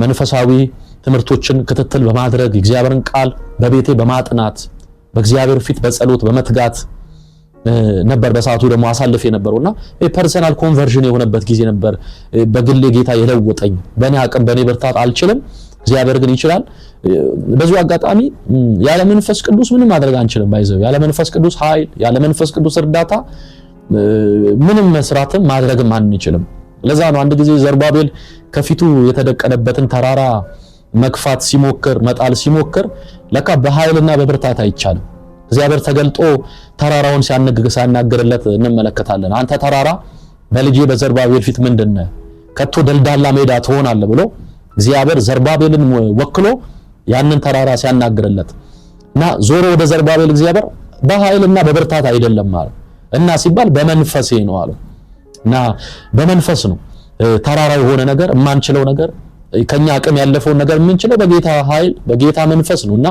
መንፈሳዊ ትምህርቶችን ክትትል በማድረግ፣ እግዚአብሔርን ቃል በቤቴ በማጥናት፣ በእግዚአብሔር ፊት በጸሎት በመትጋት ነበር በሰዓቱ ደግሞ አሳልፍ የነበረውና personal conversion የሆነበት ጊዜ ነበር። በግሌ ጌታ የለወጠኝ። በእኔ አቅም በእኔ ብርታት አልችልም፣ እግዚአብሔር ግን ይችላል። በዚሁ አጋጣሚ ያለ መንፈስ ቅዱስ ምንም ማድረግ አንችልም። By the way፣ ያለ መንፈስ ቅዱስ ኃይል፣ ያለ መንፈስ ቅዱስ እርዳታ ምንም መስራትም ማድረግም አንችልም። ለዛ ነው አንድ ጊዜ ዘሩባቤል ከፊቱ የተደቀነበትን ተራራ መግፋት ሲሞክር፣ መጣል ሲሞክር ለካ በኃይልና በብርታት አይቻልም። እግዚአብሔር ተገልጦ ተራራውን ሲያናግርለት እንመለከታለን። አንተ ተራራ በልጄ በዘሩባቤል ፊት ምንድን ነህ? ከቶ ደልዳላ ሜዳ ትሆናለህ ብሎ እግዚአብሔር ዘሩባቤልን ወክሎ ያንን ተራራ ሲያናግርለት እና ዞሮ ወደ ዘሩባቤል እግዚአብሔር በኃይልና በብርታት አይደለም አለ እና ሲባል በመንፈሴ ነው አለ። እና በመንፈስ ነው ተራራ የሆነ ነገር፣ የማንችለው ነገር፣ ከኛ አቅም ያለፈውን ነገር የምንችለው በጌታ ኃይል በጌታ መንፈስ ነው። እና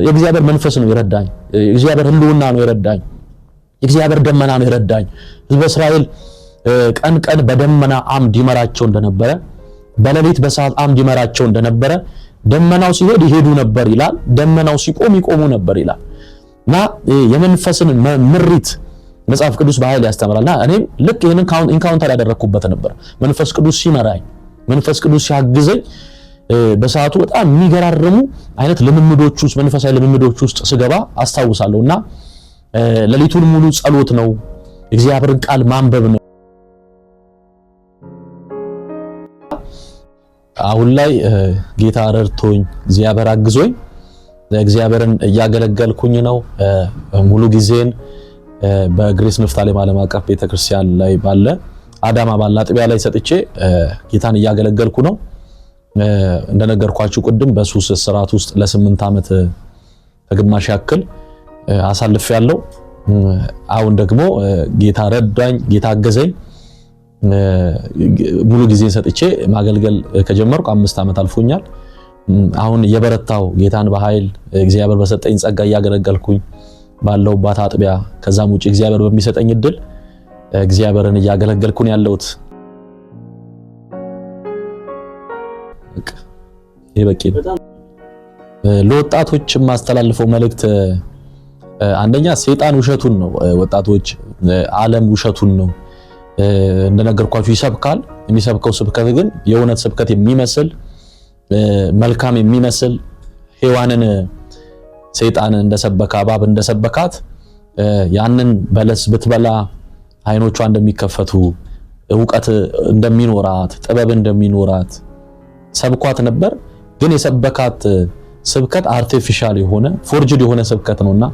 የእግዚአብሔር መንፈስ ነው የረዳኝ። የእግዚአብሔር ሕልውና ነው የረዳኝ። የእግዚአብሔር ደመና ነው የረዳኝ። ሕዝበ እስራኤል ቀን ቀን በደመና አምድ ይመራቸው እንደነበረ፣ በሌሊት በእሳት አምድ ይመራቸው እንደነበረ፣ ደመናው ሲሄድ ይሄዱ ነበር ይላል። ደመናው ሲቆም ይቆሙ ነበር ይላል። እና የመንፈስን ምሪት መጽሐፍ ቅዱስ በኃይል ያስተምራልና እኔም ልክ ይህንን encounter ያደረግኩበት ነበር። መንፈስ ቅዱስ ሲመራኝ፣ መንፈስ ቅዱስ ሲያግዘኝ በሰዓቱ በጣም የሚገራርሙ አይነት ልምምዶች ውስጥ፣ መንፈሳዊ ልምምዶች ውስጥ ስገባ አስታውሳለሁ። እና ሌሊቱን ሙሉ ጸሎት ነው፣ እግዚአብሔርን ቃል ማንበብ ነው። አሁን ላይ ጌታ ረድቶኝ፣ እግዚአብሔር አግዞኝ እግዚአብሔርን እያገለገልኩኝ ነው። ሙሉ ጊዜን በግሬስ ንፍታሌም ዓለም አቀፍ ቤተክርስቲያን ላይ ባለ አዳማ ባለ አጥቢያ ላይ ሰጥቼ ጌታን እያገለገልኩ ነው። እንደነገርኳችሁ ቅድም በሱስ ስርዓት ውስጥ ለ8 ዓመት ከግማሽ ያክል አሳልፌያለሁ። አሁን ደግሞ ጌታ ረዳኝ፣ ጌታ አገዘኝ። ሙሉ ጊዜን ሰጥቼ ማገልገል ከጀመርኩ 5 ዓመት አልፎኛል። አሁን የበረታው ጌታን በኃይል እግዚአብሔር በሰጠኝ ጸጋ እያገለገልኩኝ ባለውባት አጥቢያ ከዛም ውጪ እግዚአብሔር በሚሰጠኝ እድል እግዚአብሔርን እያገለገልኩኝ ያለሁት። ይሄ በቂ ነው። ለወጣቶች የማስተላልፈው መልእክት አንደኛ ሰይጣን ውሸቱን ነው። ወጣቶች ዓለም ውሸቱን ነው። እንደነገርኳችሁ ይሰብካል። የሚሰብከው ስብከት ግን የእውነት ስብከት የሚመስል መልካም የሚመስል ሔዋንን ሰይጣን እንደሰበካ እባብ እንደሰበካት ያንን በለስ ብትበላ አይኖቿ እንደሚከፈቱ እውቀት እንደሚኖራት ጥበብ እንደሚኖራት ሰብኳት ነበር። ግን የሰበካት ስብከት artificial የሆነ forged የሆነ ስብከት ነውና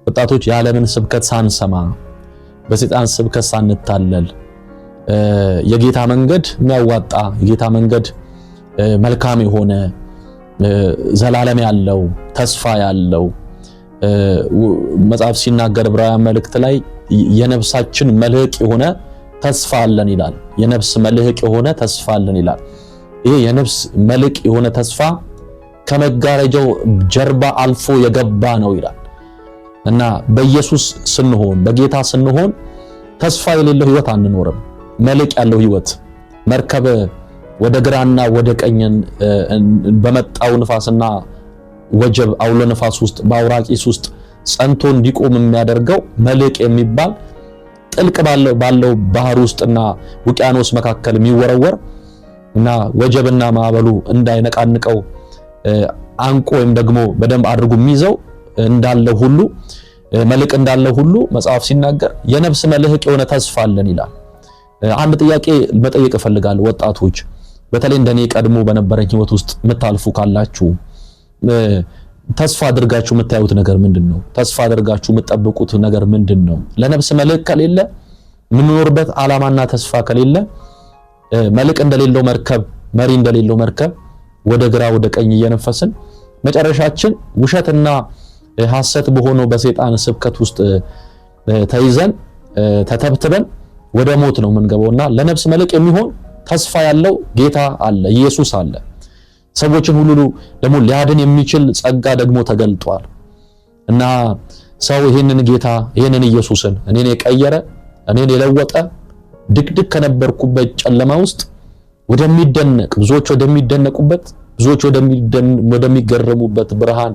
ወጣቶች የዓለምን ስብከት ሳንሰማ በሰይጣን ስብከት ሳንታለል የጌታ መንገድ የሚያዋጣ የጌታ መንገድ መልካም የሆነ ዘላለም ያለው ተስፋ ያለው መጽሐፍ ሲናገር ዕብራውያን መልእክት ላይ የነፍሳችን መልህቅ የሆነ ተስፋ አለን ይላል። የነፍስ መልህቅ የሆነ ተስፋ አለን ይላል። ይሄ የነፍስ መልህቅ የሆነ ተስፋ ከመጋረጃው ጀርባ አልፎ የገባ ነው ይላል። እና በኢየሱስ ስንሆን በጌታ ስንሆን ተስፋ የሌለው ህይወት አንኖርም። መልህቅ ያለው ህይወት መርከብ ወደ ግራና ወደ ቀኝ በመጣው ንፋስና ወጀብ አውሎ ንፋስ ውስጥ በአውራቂስ ውስጥ ጸንቶ እንዲቆም የሚያደርገው መልህቅ የሚባል ጥልቅ ባለው ባህር ውስጥና ውቅያኖስ መካከል የሚወረወር እና ወጀብና ማዕበሉ እንዳይነቃንቀው አንቆ ወይም ደግሞ በደንብ አድርጎ የሚይዘው እንዳለ ሁሉ መልህቅ እንዳለ ሁሉ መጽሐፍ ሲናገር የነፍስ መልህቅ የሆነ ተስፋ አለን ይላል። አንድ ጥያቄ መጠየቅ እፈልጋለሁ። ወጣቶች በተለይ እንደኔ ቀድሞ በነበረኝ ህይወት ውስጥ የምታልፉ ካላችሁ ተስፋ አድርጋችሁ የምታዩት ነገር ምንድነው? ተስፋ አድርጋችሁ የምትጠብቁት ነገር ምንድነው? ለነፍስ መልህቅ ከሌለ የምንኖርበት ዓላማና ተስፋ ከሌለ መልህቅ እንደሌለው መርከብ መሪ እንደሌለው መርከብ ወደ ግራ ወደ ቀኝ እየነፈስን መጨረሻችን ውሸትና ሐሰት በሆነው በሰይጣን ስብከት ውስጥ ተይዘን ተተብትበን ወደ ሞት ነው የምንገባውና ለነፍስ መልህቅ የሚሆን ተስፋ ያለው ጌታ አለ፣ ኢየሱስ አለ። ሰዎችን ሁሉ ደግሞ ሊያድን የሚችል ጸጋ ደግሞ ተገልጧል። እና ሰው ይሄንን ጌታ ይሄንን ኢየሱስን እኔን የቀየረ እኔን የለወጠ ድቅድቅ ከነበርኩበት ጨለማ ውስጥ ወደሚደነቅ ብዙዎች ወደሚደነቁበት ብዙዎች ወደሚገረሙበት ብርሃን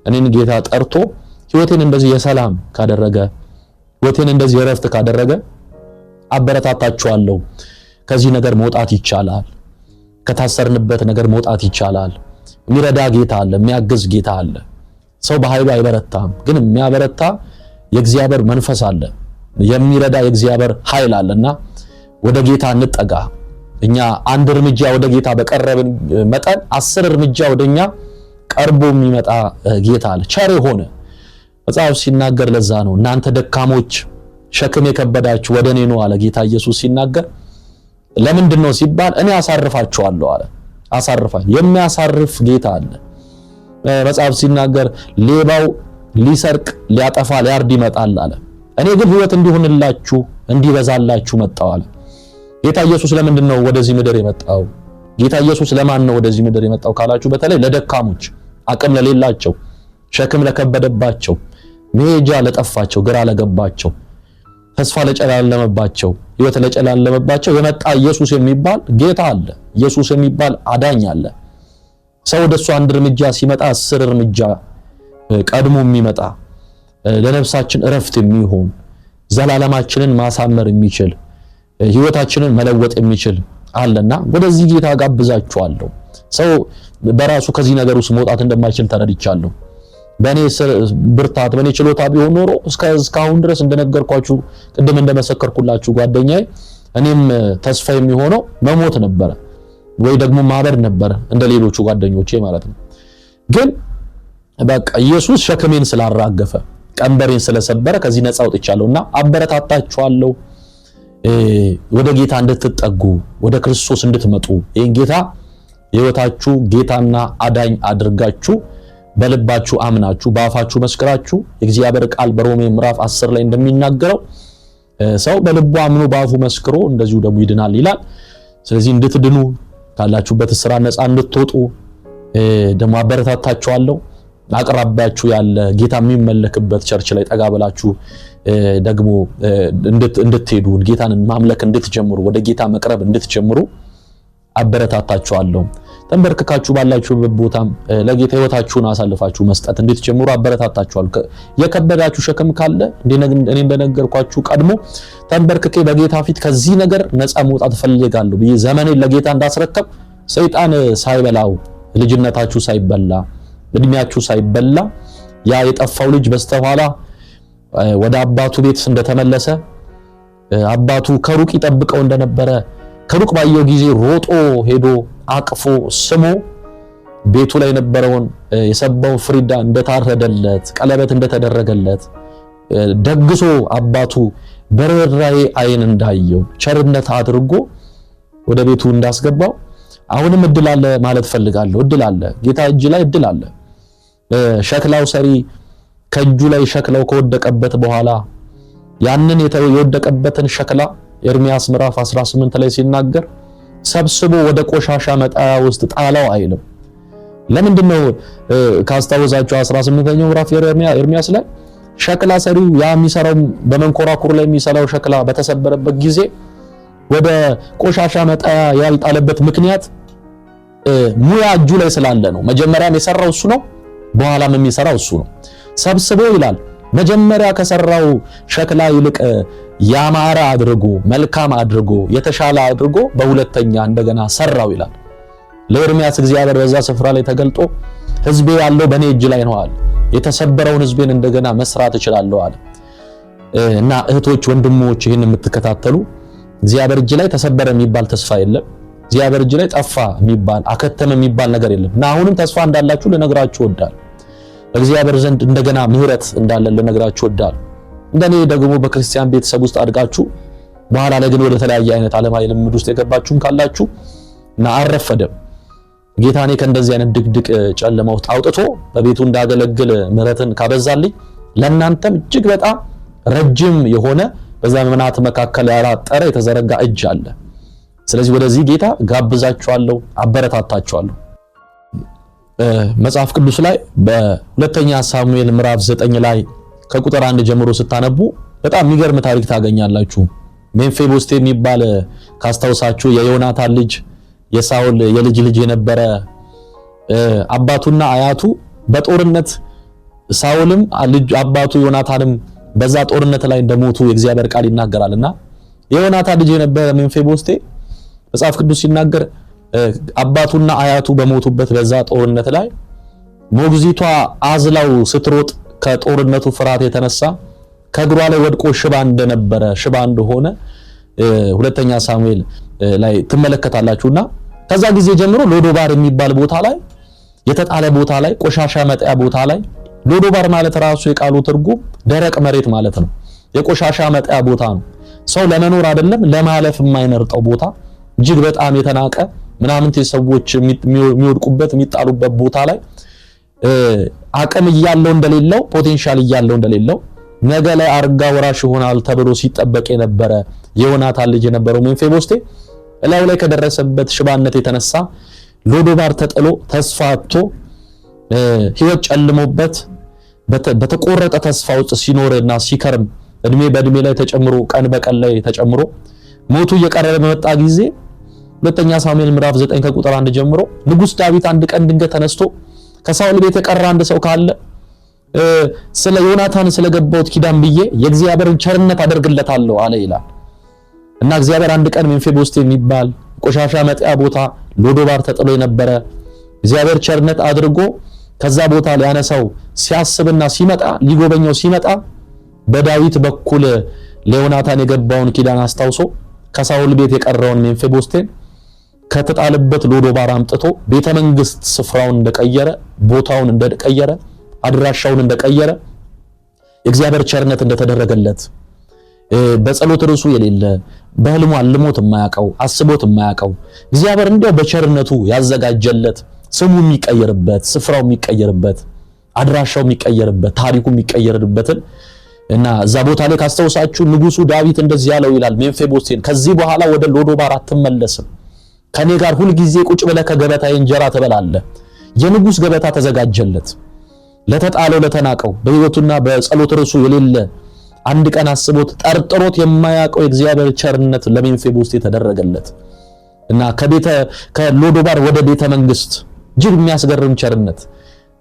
እኔን ጌታ ጠርቶ ህይወቴን እንደዚህ የሰላም ካደረገ ህይወቴን እንደዚህ የረፍት ካደረገ አበረታታችኋለሁ። ከዚህ ነገር መውጣት ይቻላል። ከታሰርንበት ነገር መውጣት ይቻላል። የሚረዳ ጌታ አለ፣ የሚያግዝ ጌታ አለ። ሰው በኃይሉ አይበረታም፣ ግን የሚያበረታ የእግዚአብሔር መንፈስ አለ፣ የሚረዳ የእግዚአብሔር ኃይል አለና ወደ ጌታ እንጠጋ። እኛ አንድ እርምጃ ወደ ጌታ በቀረብን መጠን 10 እርምጃ ወደኛ ቀርቦ የሚመጣ ጌታ አለ፣ ቸር የሆነ መጽሐፍ ሲናገር ለዛ ነው እናንተ ደካሞች ሸክም የከበዳችሁ ወደ እኔ ኑ አለ ጌታ ኢየሱስ ሲናገር። ለምንድን ነው ሲባል እኔ አሳርፋችኋለሁ አለ። አሳርፋ የሚያሳርፍ ጌታ አለ። መጽሐፍ ሲናገር ሌባው ሊሰርቅ ሊያጠፋ ሊያርድ ይመጣል አለ። እኔ ግን ሕይወት እንዲሆንላችሁ እንዲበዛላችሁ መጣሁ አለ። ጌታ ኢየሱስ ለምንድን ነው ወደዚህ ምድር የመጣው? ጌታ ኢየሱስ ለማን ነው ወደዚህ ምድር የመጣው ካላችሁ በተለይ ለደካሞች፣ አቅም ለሌላቸው፣ ሸክም ለከበደባቸው፣ መሄጃ ለጠፋቸው፣ ግራ ለገባቸው፣ ተስፋ ለጨላለመባቸው፣ ሕይወት ለጨላለመባቸው የመጣ ኢየሱስ የሚባል ጌታ አለ። ኢየሱስ የሚባል አዳኝ አለ። ሰው ወደሱ አንድ እርምጃ ሲመጣ 10 እርምጃ ቀድሞ የሚመጣ ለነፍሳችን እረፍት የሚሆን ዘላለማችንን ማሳመር የሚችል ሕይወታችንን መለወጥ የሚችል አለና ወደዚህ ጌታ ጋብዛችኋለሁ። ሰው በራሱ ከዚህ ነገር ውስጥ መውጣት እንደማይችል ተረድቻለሁ። በእኔ ብርታት በእኔ ችሎታ ቢሆን ኖሮ እስካሁን ድረስ እንደነገርኳችሁ ቅድም እንደመሰከርኩላችሁ ጓደኛዬ እኔም ተስፋ የሚሆነው መሞት ነበረ ወይ ደግሞ ማበድ ነበረ እንደ ሌሎቹ ጓደኞቼ ማለት ነው። ግን በቃ ኢየሱስ ሸክሜን ስላራገፈ ቀንበሬን ስለሰበረ ከዚህ ነፃ ወጥቻለሁና አበረታታችኋለሁ። ወደ ጌታ እንድትጠጉ፣ ወደ ክርስቶስ እንድትመጡ፣ ይህን ጌታ የሕይወታችሁ ጌታና አዳኝ አድርጋችሁ በልባችሁ አምናችሁ በአፋችሁ መስክራችሁ፣ የእግዚአብሔር ቃል በሮሜ ምዕራፍ 10 ላይ እንደሚናገረው ሰው በልቡ አምኖ በአፉ መስክሮ እንደዚሁ ደግሞ ይድናል ይላል። ስለዚህ እንድትድኑ፣ ካላችሁበት ስራ ነፃ እንድትወጡ ደግሞ አበረታታችኋለሁ። አቅራቢያችሁ ያለ ጌታ የሚመለክበት church ላይ ጠጋ ብላችሁ ደግሞ እንድትሄዱ፣ ጌታን ማምለክ እንድትጀምሩ፣ ወደ ጌታ መቅረብ እንድትጀምሩ አበረታታችኋለሁ። ተንበርክካችሁ ባላችሁበት ቦታም ለጌታ ህይወታችሁን አሳልፋችሁ መስጠት እንድትጀምሩ አበረታታችኋለሁ። የከበዳችሁ ሸክም ካለ እኔ እንደነገርኳችሁ ቀድሞ ተንበርክኬ በጌታ ፊት ከዚህ ነገር ነፃ መውጣት እፈልጋለሁ ብዬ ዘመኔን ለጌታ እንዳስረከብ፣ ሰይጣን ሳይበላው፣ ልጅነታችሁ ሳይበላ፣ እድሜያችሁ ሳይበላ፣ ያ የጠፋው ልጅ በስተኋላ ወደ አባቱ ቤት እንደተመለሰ፣ አባቱ ከሩቅ ይጠብቀው እንደነበረ፣ ከሩቅ ባየው ጊዜ ሮጦ ሄዶ አቅፎ ስሞ ቤቱ ላይ የነበረውን የሰባውን ፍሪዳ እንደታረደለት፣ ቀለበት እንደተደረገለት፣ ደግሶ አባቱ በርኅራኄ ዓይን እንዳየው፣ ቸርነት አድርጎ ወደ ቤቱ እንዳስገባው፣ አሁንም እድል አለ ማለት ፈልጋለሁ። እድል አለ፣ ጌታ እጅ ላይ እድል አለ። ሸክላው ሰሪ ከእጁ ላይ ሸክላው ከወደቀበት በኋላ ያንን የወደቀበትን ሸክላ ኤርሚያስ ምዕራፍ 18 ላይ ሲናገር ሰብስቦ ወደ ቆሻሻ መጣያ ውስጥ ጣለው አይልም። ለምንድን ነው ካስታወሳችሁ 18ኛው ምዕራፍ ኤርሚያስ ላይ ሸክላ ሰሪው ያ የሚሰራው በመንኮራኩር ላይ የሚሰራው ሸክላ በተሰበረበት ጊዜ ወደ ቆሻሻ መጣያ ያልጣለበት ምክንያት ሙያ እጁ ላይ ስላለ ነው። መጀመሪያም የሰራው እሱ ነው፣ በኋላም የሚሰራው እሱ ነው። ሰብስቦ ይላል መጀመሪያ ከሰራው ሸክላ ይልቅ ያማረ አድርጎ፣ መልካም አድርጎ፣ የተሻለ አድርጎ በሁለተኛ እንደገና ሰራው ይላል። ለኤርሚያስ እግዚአብሔር በዛ ስፍራ ላይ ተገልጦ ሕዝቤ ያለው በእኔ እጅ ላይ ነው አለ። የተሰበረውን ሕዝቤን እንደገና መስራት እችላለሁ አለ። እና እህቶች፣ ወንድሞች፣ ይህን የምትከታተሉ፣ እግዚአብሔር እጅ ላይ ተሰበረ የሚባል ተስፋ የለም። እግዚአብሔር እጅ ላይ ጠፋ የሚባል፣ አከተመ የሚባል ነገር የለም። እና አሁንም ተስፋ እንዳላችሁ ልነግራችሁ እወዳለሁ። በእግዚአብሔር ዘንድ እንደገና ምሕረት እንዳለ ልነግራችሁ እወዳለሁ። እንደኔ ደግሞ በክርስቲያን ቤተሰብ ውስጥ አድጋችሁ በኋላ ላይ ግን ወደ ተለያየ አይነት ዓለማዊ ልምድ ውስጥ የገባችሁም ካላችሁ እና አልረፈደም። ጌታ እኔ ከእንደዚህ አይነት ድቅድቅ ጨለማ ውስጥ አውጥቶ በቤቱ እንዳገለግል ምሕረትን ካበዛልኝ ለእናንተም እጅግ በጣም ረጅም የሆነ በዘመናት መካከል ያላጠረ የተዘረጋ እጅ አለ። ስለዚህ ወደዚህ ጌታ ጋብዛችኋለሁ፣ አበረታታችኋለሁ። መጽሐፍ ቅዱስ ላይ በሁለተኛ ሳሙኤል ምዕራፍ 9 ላይ ከቁጥር 1 ጀምሮ ስታነቡ በጣም የሚገርም ታሪክ ታገኛላችሁ። ሜምፊቦስቴ የሚባል ካስታውሳችሁ የዮናታን ልጅ፣ የሳውል የልጅ ልጅ የነበረ፣ አባቱና አያቱ በጦርነት ሳውልም ልጅ አባቱ ዮናታንም በዛ ጦርነት ላይ እንደሞቱ የእግዚአብሔር ቃል ይናገራልና፣ የዮናታን ልጅ የነበረ ሜምፊቦስቴ መጽሐፍ ቅዱስ ሲናገር አባቱና አያቱ በሞቱበት በዛ ጦርነት ላይ ሞግዚቷ አዝላው ስትሮጥ ከጦርነቱ ፍርሃት የተነሳ ከእግሯ ላይ ወድቆ ሽባ እንደነበረ፣ ሽባ እንደሆነ ሁለተኛ ሳሙኤል ላይ ትመለከታላችሁና፣ ከዛ ጊዜ ጀምሮ ሎዶባር የሚባል ቦታ ላይ የተጣለ ቦታ ላይ፣ ቆሻሻ መጣያ ቦታ ላይ፣ ሎዶባር ማለት ራሱ የቃሉ ትርጉም ደረቅ መሬት ማለት ነው። የቆሻሻ መጣያ ቦታ ነው። ሰው ለመኖር አይደለም ለማለፍ የማይመርጠው ቦታ፣ እጅግ በጣም የተናቀ ምናምንቴ ሰዎች የሚወድቁበት፣ የሚጣሉበት ቦታ ላይ፣ አቅም እያለው እንደሌለው፣ potential እያለው እንደሌለው፣ ነገ ላይ አልጋ ወራሽ ይሆናል ተብሎ ሲጠበቅ የነበረ የዮናታን ልጅ የነበረው ሜምፊቦስቴ እላዩ ላይ ከደረሰበት ሽባነት የተነሳ ሎዶባር ተጥሎ፣ ተስፋ አጥቶ፣ ህይወት ጨልሞበት፣ በተቆረጠ ተስፋ ውስጥ ሲኖርና ሲከርም፣ እድሜ በእድሜ ላይ ተጨምሮ፣ ቀን በቀን ላይ ተጨምሮ ሞቱ እየቀረበ በመጣ ጊዜ ሁለተኛ ሳሙኤል ምዕራፍ 9 ከቁጥር 1 ጀምሮ ንጉስ ዳዊት አንድ ቀን ድንገት ተነስቶ ከሳውል ቤት የቀረ አንድ ሰው ካለ ስለ ዮናታን ስለገባሁት ኪዳን ብዬ የእግዚአብሔርን ቸርነት አደርግለታለሁ አለ ይላል። እና እግዚአብሔር አንድ ቀን ሜምፊቦስቴ የሚባል ቆሻሻ መጣያ ቦታ ሎዶባር ተጥሎ የነበረ እግዚአብሔር ቸርነት አድርጎ ከዛ ቦታ ሊያነሳው ሲያስብና ሲመጣ፣ ሊጎበኘው ሲመጣ፣ በዳዊት በኩል ለዮናታን የገባውን ኪዳን አስታውሶ ከሳውል ቤት የቀረውን ሜምፊቦስቴን ከተጣለበት ሎዶባር አምጥቶ ቤተ መንግስት ስፍራውን እንደቀየረ፣ ቦታውን እንደቀየረ፣ አድራሻውን እንደቀየረ፣ የእግዚአብሔር ቸርነት እንደተደረገለት፣ በጸሎት ርዕሱ የሌለ፣ በህልሙ አልሞት የማያውቀው፣ አስቦት የማያውቀው፣ እግዚአብሔር እንዲያው በቸርነቱ ያዘጋጀለት፣ ስሙ የሚቀየርበት፣ ስፍራው የሚቀየርበት፣ አድራሻው የሚቀየርበት፣ ታሪኩ የሚቀየርበትን። እና እዛ ቦታ ላይ ካስታውሳችሁ ንጉሱ ዳዊት እንደዚህ ያለው ይላል ሜምፊቦስቴን፣ ከዚህ በኋላ ወደ ሎዶባር አትመለስም፣ ከኔ ጋር ሁል ጊዜ ቁጭ ብለህ ከገበታዬ እንጀራ ትበላለህ። የንጉስ ገበታ ተዘጋጀለት። ለተጣለው፣ ለተናቀው፣ በህይወቱና በጸሎት ርዕሱ የሌለ፣ አንድ ቀን አስቦት ጠርጥሮት የማያውቀው የእግዚአብሔር ቸርነት ለሜምፊቦስቴ ተደረገለት እና ከሎዶባር ወደ ቤተ መንግስት እጅግ የሚያስገርም ቸርነት፣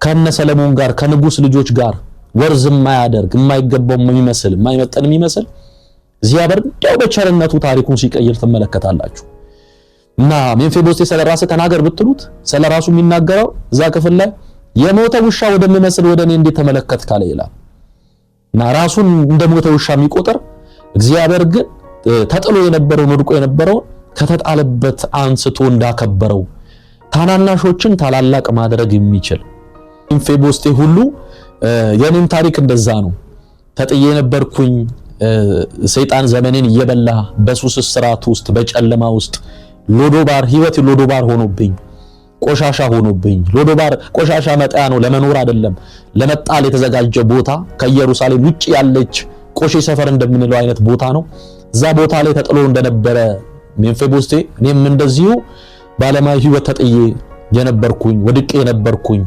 ከነ ሰለሞን ጋር፣ ከንጉስ ልጆች ጋር worth የማያደርግ፣ የማይገባው የሚመስል፣ የማይመጠን የሚመስል፣ እግዚአብሔር እንዲያው በቸርነቱ ታሪኩን ሲቀይር ትመለከታላችሁ። እና ሜምፊቦስቴ ስለ ራስህ ተናገር ብትሉት ስለ ራሱ የሚናገረው እዛ ክፍል ላይ የሞተ ውሻ ወደምመስል ወደ እኔ እንዴት ተመለከትክ አለ ይላል። እና ራሱን እንደ ሞተ ውሻ የሚቆጥር፣ እግዚአብሔር ግን ተጥሎ የነበረውን፣ ወድቆ የነበረውን ከተጣለበት አንስቶ እንዳከበረው፣ ታናናሾችን ታላላቅ ማድረግ የሚችል ሜምፊቦስቴ ሁሉ የኔም ታሪክ እንደዛ ነው። ተጥዬ የነበርኩኝ፣ ሰይጣን ዘመኔን እየበላ፣ በሱስ እስራት ውስጥ፣ በጨለማ ውስጥ፣ ሎዶባር ህይወት ሎዶባር ሆኖብኝ፣ ቆሻሻ ሆኖብኝ። ሎዶባር ቆሻሻ መጣያ ነው፣ ለመኖር አይደለም፣ ለመጣል የተዘጋጀ ቦታ፣ ከኢየሩሳሌም ውጭ ያለች ቆሼ ሰፈር እንደምንለው አይነት ቦታ ነው። እዛ ቦታ ላይ ተጥሎ እንደነበረ ሜምፊቦስቴ እኔም እንደዚሁ ባለማዊ ህይወት ተጥዬ የነበርኩኝ፣ ወድቄ የነበርኩኝ፣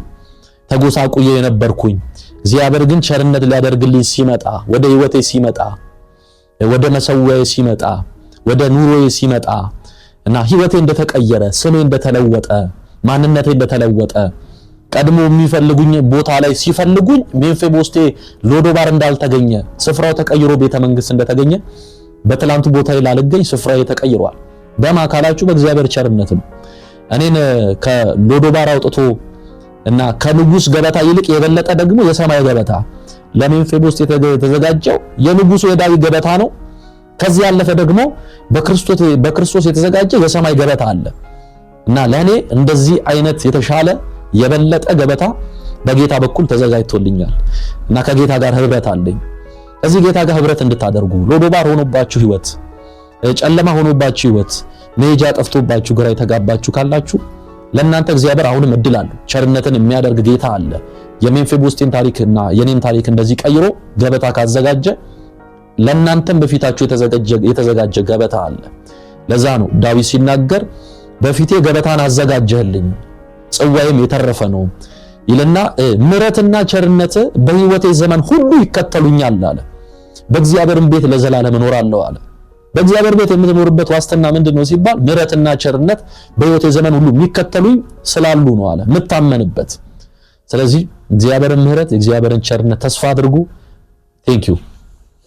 ተጎሳቁዬ የነበርኩኝ፣ እግዚአብሔር ግን ቸርነት ሊያደርግልኝ ሲመጣ፣ ወደ ህይወቴ ሲመጣ፣ ወደ መሰዊያዬ ሲመጣ፣ ወደ ኑሮዬ ሲመጣ እና ህይወቴ እንደተቀየረ፣ ስሜ እንደተለወጠ፣ ማንነቴ እንደተለወጠ፣ ቀድሞ የሚፈልጉኝ ቦታ ላይ ሲፈልጉኝ ሜምፊቦስቴ ሎዶባር እንዳልተገኘ፣ ስፍራው ተቀይሮ ቤተ መንግስት እንደተገኘ፣ በትላንቱ ቦታ ላይ ላልገኝ ስፍራዬ ተቀይሯል። በማካላችሁ በእግዚአብሔር ቸርነት ነው። እኔን ከሎዶባር አውጥቶ እና ከንጉስ ገበታ ይልቅ የበለጠ ደግሞ የሰማይ ገበታ፣ ለሜምፊቦስቴ የተዘጋጀው የንጉሱ የዳዊት ገበታ ነው። ከዚህ ያለፈ ደግሞ በክርስቶስ የተዘጋጀ የሰማይ ገበታ አለ እና ለእኔ እንደዚህ አይነት የተሻለ የበለጠ ገበታ በጌታ በኩል ተዘጋጅቶልኛል እና ከጌታ ጋር ህብረት አለኝ። እዚህ ጌታ ጋር ህብረት እንድታደርጉ፣ ሎዶባር ሆኖባችሁ ህይወት፣ ጨለማ ሆኖባችሁ ህይወት፣ መሄጃ ጠፍቶባችሁ ግራ የተጋባችሁ ካላችሁ ለእናንተ እግዚአብሔር አሁንም እድል አለው። ቸርነትን የሚያደርግ ጌታ አለ። የሜምፊቦስቴን ታሪክና የኔን ታሪክ እንደዚህ ቀይሮ ገበታ ካዘጋጀ ለእናንተም በፊታችሁ የተዘጋጀ ገበታ አለ። ለዛ ነው ዳዊት ሲናገር በፊቴ ገበታን አዘጋጀህልኝ፣ ጽዋዬም የተረፈ ነው ይልና ምሕረትና ቸርነት በህይወቴ ዘመን ሁሉ ይከተሉኛል አለ። በእግዚአብሔርም ቤት ለዘላለም እኖራለሁ አለ። በእግዚአብሔር ቤት የምትኖርበት ዋስትና ምንድን ነው ሲባል ምሕረትና ቸርነት በህይወቴ ዘመን ሁሉ የሚከተሉኝ ስላሉ ነው አለ። የምታመንበት። ስለዚህ እግዚአብሔርን ምሕረት፣ እግዚአብሔርን ቸርነት ተስፋ አድርጉ። Thank you.